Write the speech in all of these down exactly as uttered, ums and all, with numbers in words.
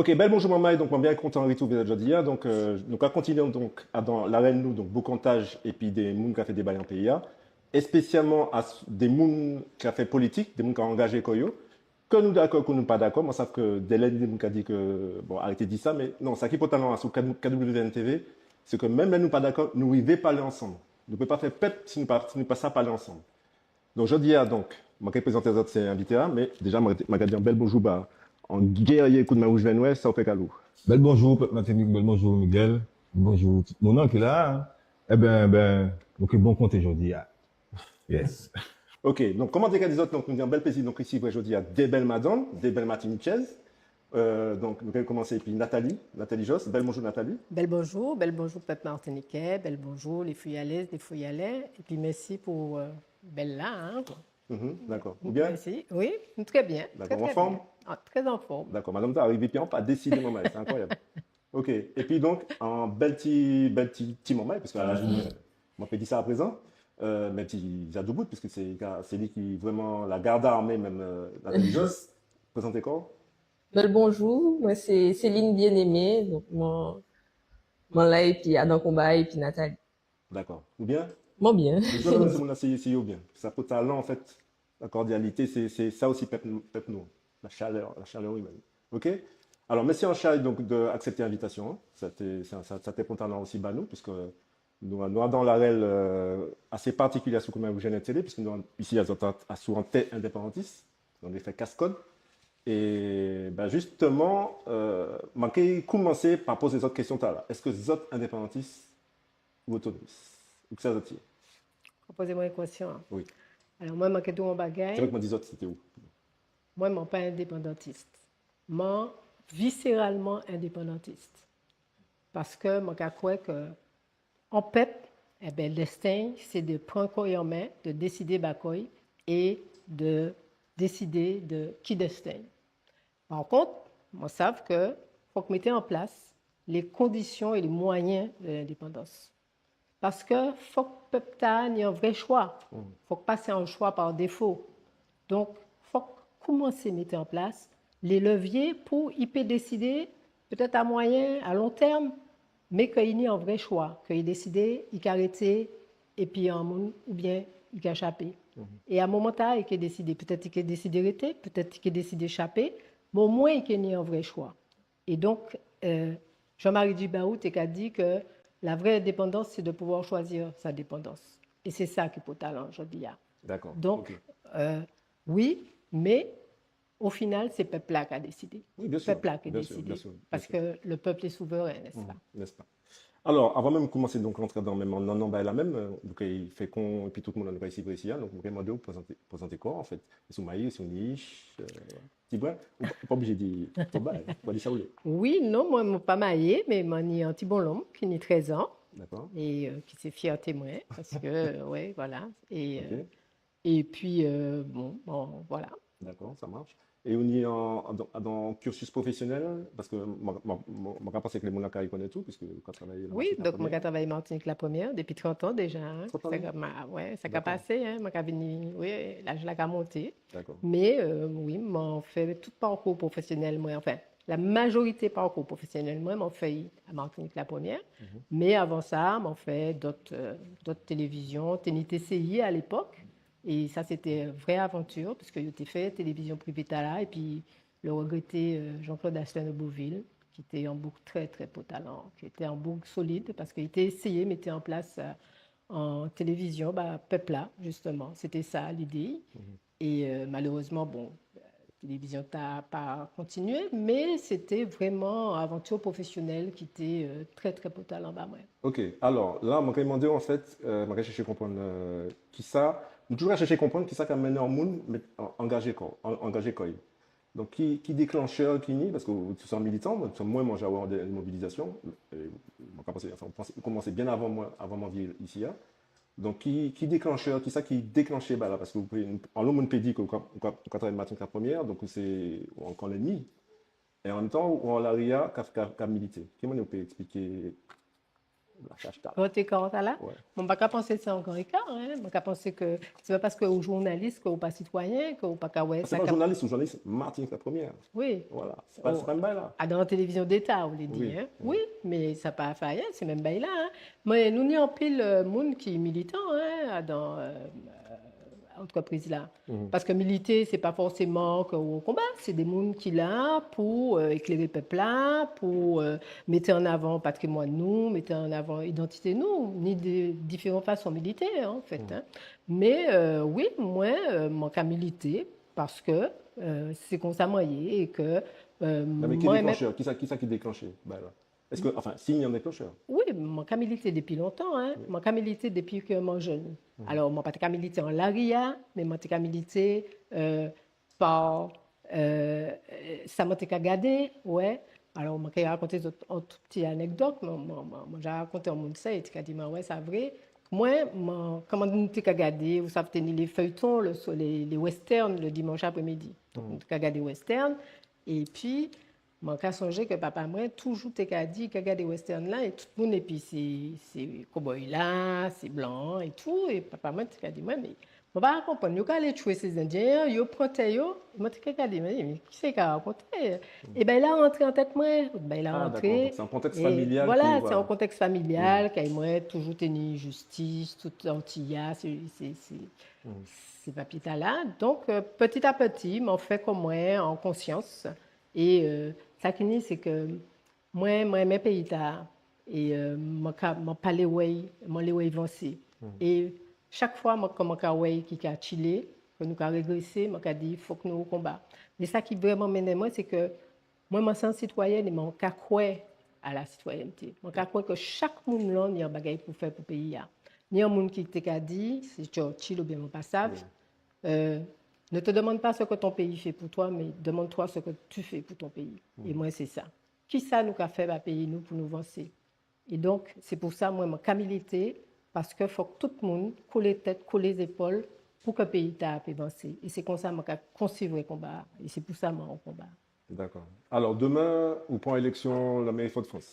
Ok, bel bonjou manmay. Donk, mwen bien kontan ritrouvé zot jòdi-a. Donk, euh, nou ka kontinié, donk, adan larel nou, donk, bokantaj épi dé moun ka fè déba an péyi-a, espésialman a s-, dé moun ka fè politik, dé moun ka angajé kò yo, ke nou dakò, ke nou pa dakò. Mwen sav ke délè ni dé moun ka di ke, bon, arété di sa, mé non, sa ki enpòtan asou K W N T V, sé ke menm lè nou pa dakò, nou rivé palé ansanm. Nou pé pa fè pep si nou pa, si nou pa sa palé ansanm. Donk, jòdi-a, donk, mwen ka prézanté zot sé envité-a, mé déja, mwen, mwen ka di an bel bonjou ba an gérié Koudmen Wouj Vè Nwè, sa ou fè, Kalou? Bel bonjou, pep Matinik, bel bonjou, Miguel. Bonjou tout moun ki la, en. Eben, ben, nou ké bon konté jòdi-a. Yes. Ok, donk, kon man té ka di zot, donk, nou ni an bel plézi, donk, risivrè jòdi-a dé bel madanm, dé bel Matinikez. Euh, donk, nou ké koumansé épi Nathalie, Nathalie Jos. Bel bonjou, Nathalie. Bel bonjou, bel bonjou, pep matinikè, bel bonjou, lé Fouillalaises, lé Fouillalais, épi mèsi pou, euh, bel la, en. Mhm, dakò. Ou bien? Mèsi. Wi, trè bien. Dakò, trè, trè anfòm? Bien. Ah, trè anfòm. Dakò, madanm-tala rivé épi an pa désidé manmay, sé enkwayab. Ok, épi donk, an bel ti, bel ti, ti manmay, paske a laj mwen, mwen pé di sa aprézan, euh, mé ti, ja doubout, piske sé, sé li ki vréman la garde armée menm, euh, Nathalie Jos. Prézanté kò'w. Bel bonjou, mwen sé Céline Bien-Aimé, donk mwen, mwen la épi Adan Konba épi Nathalie. Dakò. Ou bien? Mwen bien. Mé sé moun-la, sé, sé yo bien. Sa pòtalan, an fet, la cordialité, sé, sé sa osi pep nou, pep nou. La chaleur, la chaleur humaine. Ok? Alò, mèsi anchay, donk, de aksepté envitasion, en. Sa té, sa, sa, sa té enpòtan osi ba nou, piske nou, nou adan an larel, euh, asé partikilié asou Koudmen Wouj Vè Nwè Télé, piske nou, isi, a zot, asou an tè endépandantis, donk nou fè kaskod. É, ben, jisteman, euh, man ké koumansé pa pozé zot kestion-tala. Es zot endépandantis ou otonomis? Ou kisa zot yé? Ou pozé mwen an kestion, en. Wi. Alò, mwen, man ké di'w an bagay. Sé vré ke man di zot, sé té ou. Mwen, man pa endépandantis. Man viséralman endépandantis. Paske man ka kwè ke an pep, eben, desten'y, sé de pran kò'y an men, de désidé ba kò'y é de désidé de ki desten'y. Pa kont, mwen sav ke fok mété an plas lé kondision é lé mwayen de lendépandans. Paske fok pep-tala ni an vré chwa. Hmm. Fok pa sé an chwa pa défo. Donk, fok koumansé mété an plas lé lévié pou i pé désidé, pétet a mwayen, a lon tèm, mé ke i ni an vré chwa, ke i désidé i ka rété épi an moun oubien i ka chapé. Mhm. É a moman-tala, i ké désidé, pétet i ké désidé rété, pétet i ké désidé chapé, mé omwen i ké ni an vré chwa. É donk, euh, Jean-Marie Tjibaou té ka di ke la vraie indépendance, c'est de pouvoir choisir sa dépendance. É sé sa ki enpòtan jòdi-a. Dakò. Donk, ok. Euh, wi, mé o final, sé pep-la ki ka désidé. Wi, bien sûr. Pep-la ki ka désidé. Bien sûr, bien sûr, bien sûr. Paske le peuple est souverain, n'est-ce pas? Mhm, n'est-ce pas? Alò, avan menm koumansé, donk, rantré dan menm, dan, dan bagay-la menm, euh, donk, i fè kon, épi tout moun, nou ka risivrè isi-a, donk, man ka mandé'w prézanté, prézanté kò'w, an fet. Si ou mayé, si ou ni ich, euh, Ti bren, ou pa, ou pa oblijé di, pa ba, ou ka di sa ou lé. Wi, non, mwen, mwen pa mayé, mé mwen ni an ti bolonm ki ni trèz an. Dakò. É, euh, ki sé fièté mwen, paske, euh, wè, vwala. É, euh, épi, euh, bon, bon, vwala. Dakò, sa mach. É ou ni an, an, an, an kirsis pwofésionel, paske man, man, man, man ka pansé ke lé moun-la ka rikonnet ou, piske ou ka travay la Matinik la Première. Wi, donk mwen ka travay Matinik la Première dépi trant an déja, en. Trant an? Sa ka, ma, wè, sa ka pasé, en. Dakò. Mwen ka vini, wi, laj-la ka monté. Dakò. Mé, euh, wi, man fè tout parkou pwofésionel mwen, anfen, la majorité parkou pwofésionel mwen, man fè'y a Matinik la Première. Mhm. Mé avan sa, man fè dot, euh, dot télévizion, té ni T C I a lépok. É sa, sé té vré avanti, piske yo té fè télévizion privé-tala, épi le regretté, euh, Jean-Claude Asselin de Beauville, ki té an boug trè, trè pòtalan, ki té an boug solid, paske i té éséyé mété an plas, euh, an télévizion, ba, pep-la, jisteman. Sé té sa, lidé. Mhm. É, euh, malérezman, bon, télévizion-tala pa kontinié, mé sé té vréman avanti pwofésionel ki té, euh, trè, trè pòtalan ba mwen. Ok, alò, la, man ka mandé'w, an fet, euh, man ka chèché konprann, euh, kisa, nou toujou ka chèché konprann kisa ka menné an moun mèt, an, angajé kò, an, angajé kò'y. Donk, ki, ki déklanchè ki ni, paske ou, ou sé an militan, mwen, mwen, mwen, ja wè'w an dé, an mobilizasion, é, mwen ka pansé, anfen, ou pansé, ou koumansé bien avan mwen, avan mwen vini isi-a. Donk, ki, ki déklanchè, kisa ki déklanché bagay-la, paske ou pé, anlo moun pé di ke ou ka, ou ka, ou ka travay Matinik la Première, donk sé, ou ankò lènmi. É an menm tan, ou an lari-a, ka, ka, ka milité. Ki manniè ou pé èspliké Gran éka sa-la ? Wi. Mwen pa ka pansé sé an gran éka, en. Mwen ka pansé ke sé pa paske ou jounalis ke ou pa sitwayen, ke ou pa ka wè sa. Sé pa jounalis, ou jounalis Martinique la Première. Wi. Vwala. Sé pa, sé pa menm bagay-la. Adan télévizion d'État, ou lé di, en. Wi, mé sa pa fè ayen, sé menm bagay-la, en. Mé nou ni anpil, euh, moun ki militan, en, adan, euh, euh, antrépriz-la. Paske milité, sé pa fòséman ke ou o konba, sé dé moun ki la pou, euh, ékléré pep-la, pou, euh, mété an avan patrimwàn nou, mété an avan idantité nou, ni dé diféran fason milité, an fet, en. Mé, euh, wi, mwen, euh, mwen ka milité paske, euh, sé konsa mwen yé é ke, euh, mwen menm... Non, mé ki déklanchè ? Kisa, kisa ki déklanché ? Ében la. Eske, anfen, si ni an déklanchè ? Wi, mwen ka milité dépi lontan, en. Wi. Mwen ka milité dépi ke mwen jenn. Alò, mwen pa té ka milité an lari-a, mé mwen té ka milité, euh, pa, euh, sa mwen té ka gadé, wè. Alò, mwen ka rakonté zot an tout ti anekdot, mwen, mwen, mwen, mwen ja rakonté an moun sa, é té ka di mwen, wè, sa vré. Mwen, mwen, koman nou té ka gadé, ou sav té ni lé feuilleton, lé, lé, lé western, le dimanche après-midi. Donk, nou té ka gadé western, épi, mwen ka sonjé ke papa mwen toujou té ka di, ka gadé western-la, é tout moun, épi sé, sé cowboy-la, sé blan-an é tou, é papa mwen té ka di mwen, mé mwen pa ka konprann, yo ka alé tjwé sé Zendien-an, yo pran tè yo, mwen té ka gadé, mé, mé kisa i ka rakonté ? É bagay-la rantré an tet mwen, bagay-la rantré. Ah, dakò. Donk sé an kontèks familial. Vwala, sé an kontèks familial, kay mwen toujou té ni jistis, tout Anti-a, sé, sé, sé, sé papié-tala. Donk, euh, piti a piti, mwen fè kò mwen an konsians. É, euh, sa ki ni, sé ke mwen, mwen enmen péyi-tala. É, euh, mwen ka, mwen pa lé wè'y, mwen lé wè'y vansé. É chak fwa mwen, kan mwen ka wè'y ki ka tjilé, ke nou ka régrésé, mwen ka di, fok nou o konba. Mé sa ki vréman mennen mwen, sé ke mwen, mwen sé an sitwayèn é mwen ka kwè a la sitwayènté. Mwen ka kwè ke chak moun-lan ni an bagay pou fè pou péyi-a. Ni an moun ki té ka di, sé Churchill oubien mwen pa sav, euh, ne te demande pas ce que ton pays fait pour toi, mais demande-toi ce que tu fais pour ton pays. É mwen, sé sa. Kisa nou ka fè ba péyi nou pou nou vansé ? É donk, sé pou sa, mwen, mwen ka milité, paske fok tout moun kolé tet, kolé zépol, pou ke péyi-tala pé vansé. É sé konsa mwen ka konsivwè konba-a. É sé pou sa mwen an konba. Dakò. Alò, dèmen, ou pran éleksion lanméri Fodfrans.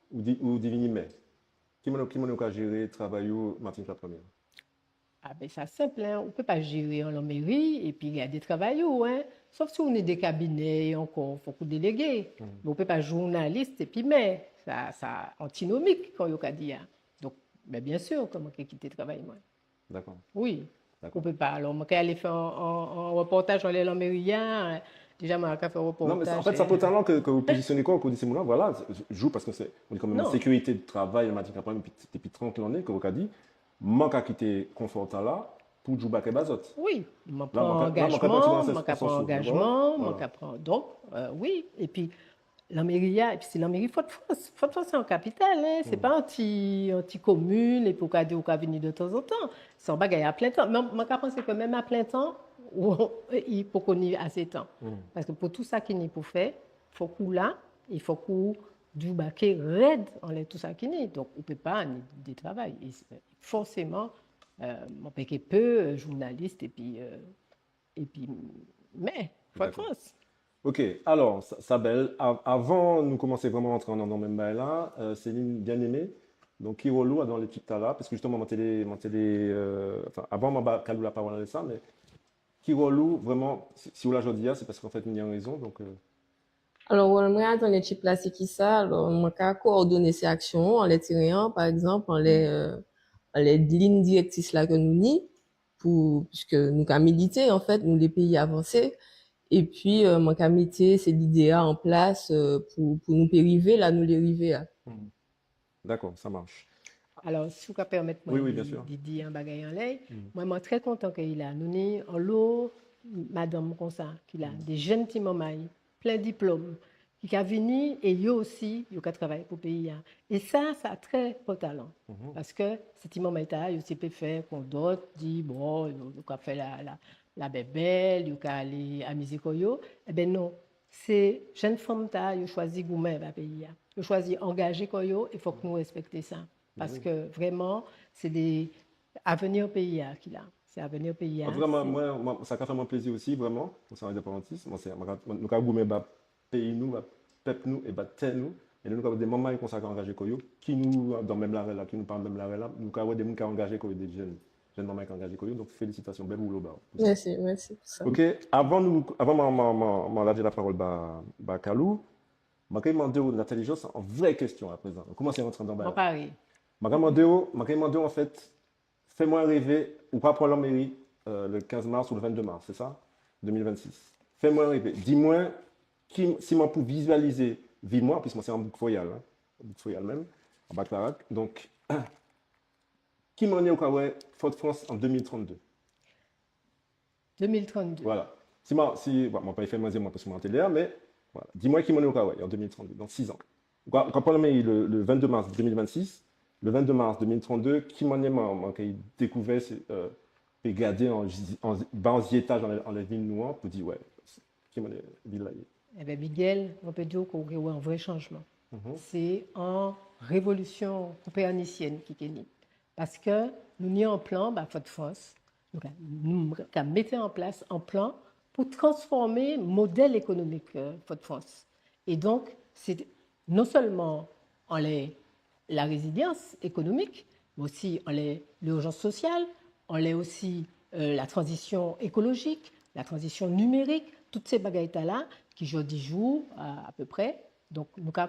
Ou di-, ou divini mè. Ki manniè, ki manniè ou ka jéré travay ou Martinique la Première ? Ah ben, sa senp, en. Ou pé pa jéré an lanméri épi gadé travay ou, en. Sof si ou ni dé kabiné ankò, fok ou délégé. Mé ou pé pa jounalis épi mè. Sa, sa antinomik, kon yo ka di a. Donk, ben, bien sûr ke mwen ké kité travay mwen. Dakò. Wi. Dakò. Ou pé pa. Alò, mwen ké alé fè an, an, an rèpòtaj anlè lanméri-a, en. Déja, mwen ka fè rèpòtaj. Non, mé sa, an fet, sa enpòtan ke, ke ou pozisioné kò'w, ke ou di sé moun-lan, vwala, jou, paske sé, ou ni kanmenm an sékirité de travay, an Martinique la Première, dépi, dépi trant lanné, ke ou ka di, mwen ka kité konfò-tala pou djoubaké ba zot. Wi, mwen pran angajman, mwen ka pran angajman, mwen ka pran, donk, euh, wi, épi lanméri-a, épi sé lanméri Fodfrans. Fodfrans sé an kapital, en, sé pa an ti, an ti komin, épi ou ka di ou ka vini de tanzantan. Sé an bagay a plen tan. Mé mwen ka pansé ke menm a plen tan, ou, i poko ni asé tan. Paske pou tou sa ki ni pou fè, fok ou la, é fok ou djoubaké red anlè tou sa ki ni. Donk, ou pé pa ni dé travay. É sé, fòséman, euh, mwen pé ké pé, euh, jounalis épi, euh, épi mè Fodfrans. Ok, alò, sa, sa bel. Av-, avan nou koumansé vréman rantré an, an menm bagay-la, euh, Céline Bien-Aimé, donk, ki wol ou adan lékip-tala ? Paske jistéman, mwen té lé, mwen té lé, euh, anfen, avan mwen ba Kalou lapawol anlè sa, mé ki wol ou vréman, si, si ou la jòdi-a, sé paske an fet, ni an rézon, donk, euh, Alò, wol mwen adan lékip-la, sé kisa ? Alò, mwen ka kowòdoné sé aksion anlè téren-an, pa egzanp, anlè, euh, anlè lign direktris-la ke nou ni, pou, piske nou ka milité, an fet, nou lé péyi-a vansé. Épi, euh, mwen ka mété sé lidé-a an plas, euh, pou, pou nou pé rivé la nou lé rivé a. Dakò, sa maché. Alò, si ou ka pèmet mwen di, di, di an bagay anlè'y, mwen, mwen trè kontan ke i la. Nou ni anlo madanm konsa ki la, dé jenn ti manmay, plen diplòm, ki ka vini é yo osi, yo ka travay pou péyi-a. É sa, sa trè enpòtan. Paske sé ti manmay-tala, yo sé pé fè kon dot, di, bon, yo, yo ka fè la, la, la bèbèl, yo ka alé amizé kò yo. Ében non, sé jenn fanm-tala, yo chwazi goumen ba péyi-a. Yo chwazi angajé kò yo, é fok nou respekté sa. Paske vréman, sé dé avenir péyi-a ki la. Sé avenir péyi-a. An tou ka, mwen, mwen, mwen, sa ka fè mwen plézi osi, vréman, mwen sé an endépandantis, mwen sé, mwen ka, nou ka goumen ba péyi nou, ba pep nou é ba tè nou. É nou ka wè dé manmay kon sa ka angajé kò yo, ki nou dan menm larel-la, ki nou pa dan menm larel-la, nou ka wè dé moun ka angajé kò yo, dé jenn, jenn manmay ka angajé kò yo. Donk félisitasion, bel woulo ba'w. Mèsi, mèsi pou sa. Ok, avan nou, avan man, man, man, man ladjé lapawol ba, ba Kalou, man ka mandé'w, Nathalie Jos, an vré kestion aprézan. Nou koumansé rantré dan bagay-la. Bon, paré. Man ka mandé'w, man ka mandé'w anfet, fè mwen révé, ou ka pran lanméri, euh, le quinze mars ou le vingt-deux mars, sé sa ? Deux mille vingt-six. Fè mwen révé. Di mwen, ki, si man pou vizualizé vi mwen, anplis mwen sé an boug Foyal, en, boug Foyal menm, anba Clarac. Donk, ki manniè ou ka wè Fodfrans an deux mille trente-deux ? Deux mille trente-deux. Voilà. Si man, si, bon, man pa fè mwen, mwen, paske mwen an télé, mé, voilà. Di mwen ki manniè ou ka wè an deux mille trente-deux, dan sis an. Ou ka, ou ka pran lanméri le, le vingt-deux mars deux mille vingt-six, le vingt-deux mars deux mille trente-deux, ki manniè man, man ka dékouvè, sé, euh, pé gadé an, an, ba an ziétaj an, an vil nou an, pou di, wè, ki manniè vil-la yé. Eben, Miguel, man pé di'w ke ou wè an vré chanjman. Sé an révolision kopernisièn ki ké ni. Paske nou ni an plan, ba, Fodfrans, nou ka, nou ka mété an plas an plan pou transfòmé model ékonomik, euh, Fodfrans. É donk, sé non selman anlè la rézilians ékonomik, mé osi anlè lirjans sosial, anlè osi, euh, la tranzision ékolojik, la tranzision nimérik, tout sé bagay-tala ki jòdi jou, a, apéprè. Donk, nou ka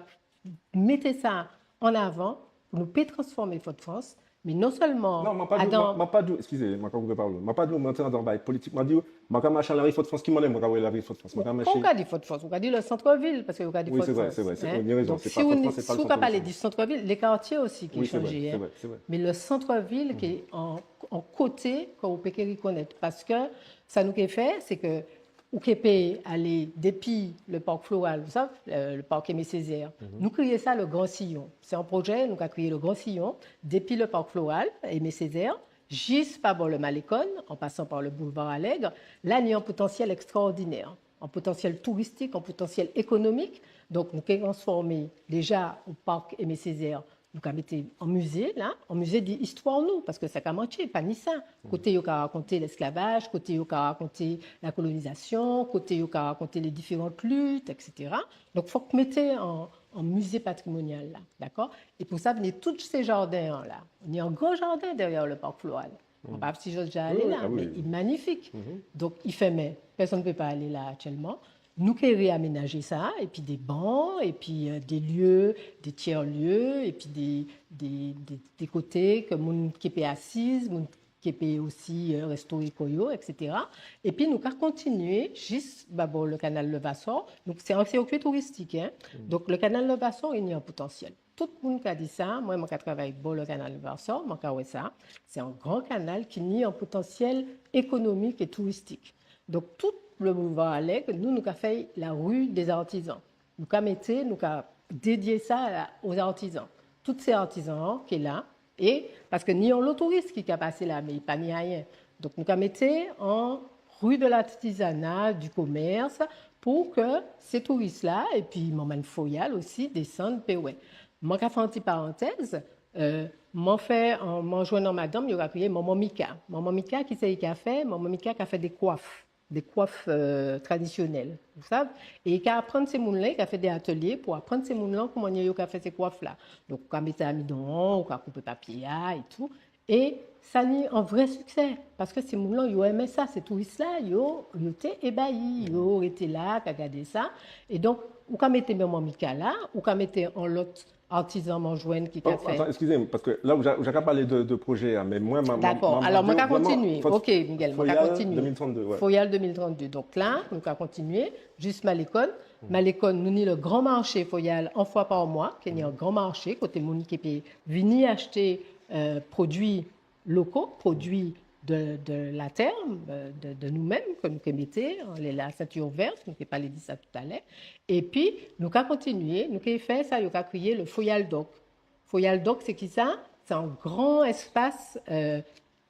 mété sa an avan pou nou pé transfòmé Fodfrans, mé non selman... Non, man pa di'w, man, man pa di'w, eskizé, man ka koupé pawol. Man pa di'w man antré dan bagay politik. Man di'w, man ka maché an lari Fodfrans, ki manniè man ka wè lavi Fodfrans. Man ka maché... Kan ou ka di Fodfrans, ou ka di le centre-ville, paske ou ka di Fodfrans. Wi, sé vré, sé vré. Ou ni rézon. Donk, si ou, si ou ka palé di centre-ville, lé katié osi ki chanjé, en. Wi, sé vré, sé vré. Mé le centre-ville ki an, an koté ke ou pé ké rikonnet. Paske sa nou ké fè, sé ke ou ké pé alé dépi le parc floral, ou sav, euh, le parc Aimé Césaire. Nou kriyé sa le Grand Sillon. Sé an projé, nou ka kriyé le Grand Sillon, dépi le parc floral, Aimé Césaire, jis pa bò le Malecon, an pasan pa le boulevard Allègre. La ni an potansiel ekstraòdinè, an potansiel touristik, an potansiel ékonomik. Donk, nou ké transfòmé déja o parc Aimé Césaire, nou ka mété an mizé, la, an mizé di istwa nou, paske sa ka mantjé, pa ni sa. Koté yo ka rakonté lesklavaj, koté yo ka rakonté la kolonizasion, koté yo ka rakonté lé diféran lit, et cetera. Donk, fok mété an, an mizé patrimonial la, dakò ? É pou sa, vini tout sé jaden-an la. Ni an gran jaden dèyè le parc floral. Man pa si zot ja alé la, mé i manifik. Donk, i fèmen. Pèsonn pé pa alé la aktièlman. Nou ké réaménajé sa, épi dé ban, épi, euh, dé lieu, dé tiers-lieux, épi dé, dé, dé, dé koté ke moun ké pé asiz, moun ké pé osi, euh, restoré kò yo, et cetera. Épi nou ka kontinié jis ba bò le canal Levassor. Donk, sé an sirkui touristik, en. Donk, le canal Levassor, i ni an potansiel. Tout moun ka di sa, mwen, mwen ka travay bò le canal Levassor, mwen ka wè sa. Sé an gran kanal ki ni an potansiel ékonomik é touristik. Donk, tout le boulevard Allègre, nou, nou ka fè la rue des artisans. Nou ka mété, nou ka dédié sa a, aux artisans. Tout sé artizan-an ki la, é paske ni anlo touris ki ka pasé la, mé pa ni ayen. Donk, nou ka mété an rue de l'artisanat, du commerce, pou ke sé touris-la, épi manmay Foyal osi, désann, pé wè. Mwen ka fè an ti parantez, euh, mwen fè, euh, mwen jwenn an madanm, yo ka kriyé Manman Mika. Manman Mika, kisa i ka fè ? Manman Mika ka fè dé kwaf, dé kwaf, euh, tradisionel, ou sav ? É i ka aprann sé moun-lan, i ka fè dé atelié pou aprann sé moun-lan kouman yo ka fè sé kwaf-la. Donk, ou ka mété amidon, ou ka koupé papié-a é tou. É sa ni an vré siksé, paske sé moun-lan, yo enmen sa, sé touris-la, yo, yo té ébayi, yo rété la, ka gadé sa. É donk, ou ka mété Manman Mika la, ou ka mété an lot artizan mwen jwenn ki ka fè. Atann, eskizé mwen, paske la ou ja, ou ja ka palé de, de projé-a, mé mwen, mwen... Dakò, alò mwen ka kontinié. Ok, Miguel, mwen ka kontinié. Foyal deux mille trente-deux, wè. Foyal deux mille trente-deux. Donk la, nou ka kontinié jis Malecon. Malecon, nou ni le gran marché Foyal, an fwa pa mwa, ki ni an gran marché, koté moun ki pé vini achté, euh, produi lokal, produi de, de la tè, euh, de, de nou menm, ke nou ké mété, anlè la ceinture verte, nou té palé di sa talè. Épi, nou ka kontinié, nou ké fè sa yo ka kriyé le Foyal Doc. Foyal Doc, sé kisa ? Sé an gran espas, euh,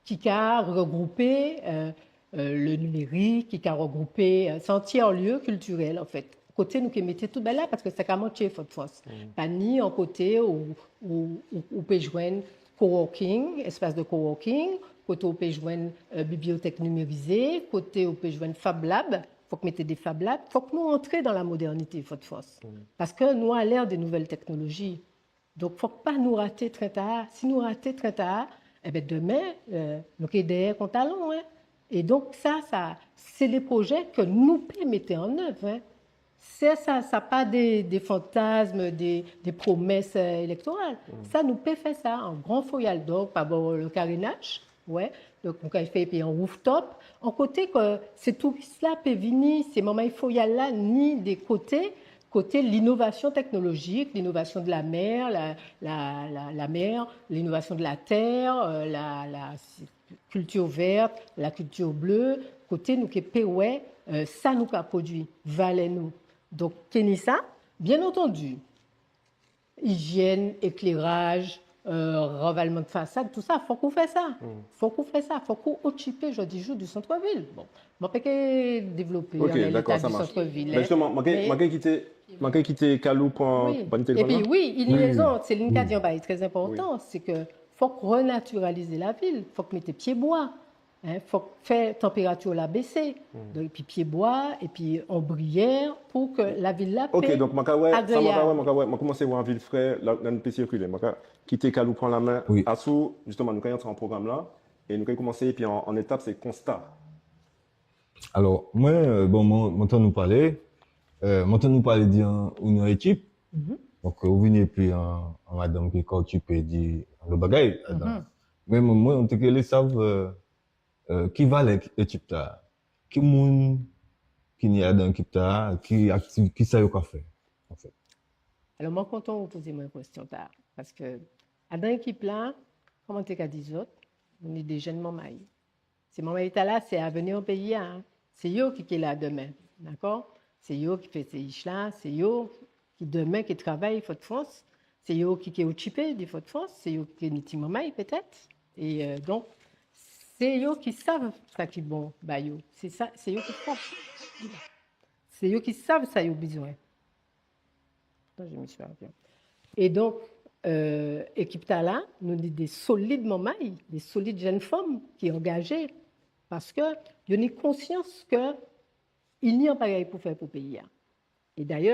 ki ka regroupé, euh, euh, le nimérik, ki ka regroupé, euh, sé an tiers-lieu culturel, an fet. Koté nou ké mété tout bagay-la, paske sa ka mantjé Fodfrans. Pa ni an koté ou, ou, ou, ou pé jwenn coworking, espas de coworking, koté ou pé jwenn, euh, bibliotek nimérizé, koté ou pé jwenn Fab Lab, Fok mété dé Fab Lab, fok nou antré dan la modernité, Fodfrans. Paske nou alè dé nouvel teknoloji. Donk, fok pa nou raté tren-tala. Si nou raté tren-tala, enben, dèmen, euh, nou ké dèyè kon talon, en. É donk, sa, sa, sé dé projé ke nou pé mété an èv, en. Sé sa, sa pa dé, dé fantasm, dé, dé promes, euh, élektoral. Sa, nou pé fè sa an gran foyal d'or, pa bò le Carénage, wè. Donk, nou kay fè épi an rooftop. An koté ke sé touris-la pé vini, sé manmay foyal-la, ni dé koté, koté linovasion teknolojik, linovasion de la mer, la, la, la, la mer, linovasion de la tè, euh, la, la, kilti vèt, la kilti blé, koté nou ké pé wè, euh, sa nou ka produi, valè nou. Donk, ké ni sa, bien antandi, ijièn, ékléraj, euh, ranvalman de fasad, tousa, fok ou fè sa. Fok ou fè sa, fok ou okipé jòdi jou di sant-vil. Bon, man pé ké dévlopé an léta di sant-vil, en. Mé jisteman, man ké, man ké kité, man ké kité Kalou pran, pran téléfòn-la. Épi, wi, i ni rézon, sé li ka di an bagay trè enpòtan, sé ke fok renatiralizé lavil, fok mété piébwa. Hein, fok fè tanpératir-la bésé. Donk, épi piébwa, épi onbriyè, pou ke lavil-la pé agréab. OK, donk, man ka wè, sa man ka wè, man ka wè, man koumansé wè an vil fré, la, la nou pé sikilé. Man ka kité Kalou pran lamen asou, jisteman, nou ka antré an program-la, é nou ka koumansé, épi an, an étap, sé konsta. Alò, mwen, euh, bon, mwen, mwen tann ou palé, euh, mwen tann ou palé di an, ou ni an ékip. Donk, euh, ou vini épi an, an madanm ki ka okipé di an lot bagay ladan. Mé mwen, mwen, mwen té ké lé sav, euh, euh, ki valè ékip-tala, ki moun ki ni adan ékip-tala, ki aktiv-, kisa yo ka fè, anfet. Alò, mwen kontan ou pozé mwen kestion-tala, paske adan ékip-la, kon man té ka di zot, nou ni dé jenn manmay. Sé manmay-tala, sé avni péyi-a, en. Sé yo ki, ki la dèmen, dakò ? Sé yo ki fè sé ich-la, sé yo ki dèmen ki travay Fodfrans, sé yo ki, ki okipé di Fodfrans, sé yo ki ni ti manmay pétet. É, euh, donk, sé yo ki sav sa ki bon ba yo. Sé sa, sé yo ki sav. Sé yo ki sav sa yo bizwen. Atann, je me suis arrêtée. É donk, euh, ékip-tala, nou ni dé solid manmay, dé solid jenn fanm ki angajé, paske yo ni konsians ke i ni an bagay pou fè pou péyi-a. É dayè,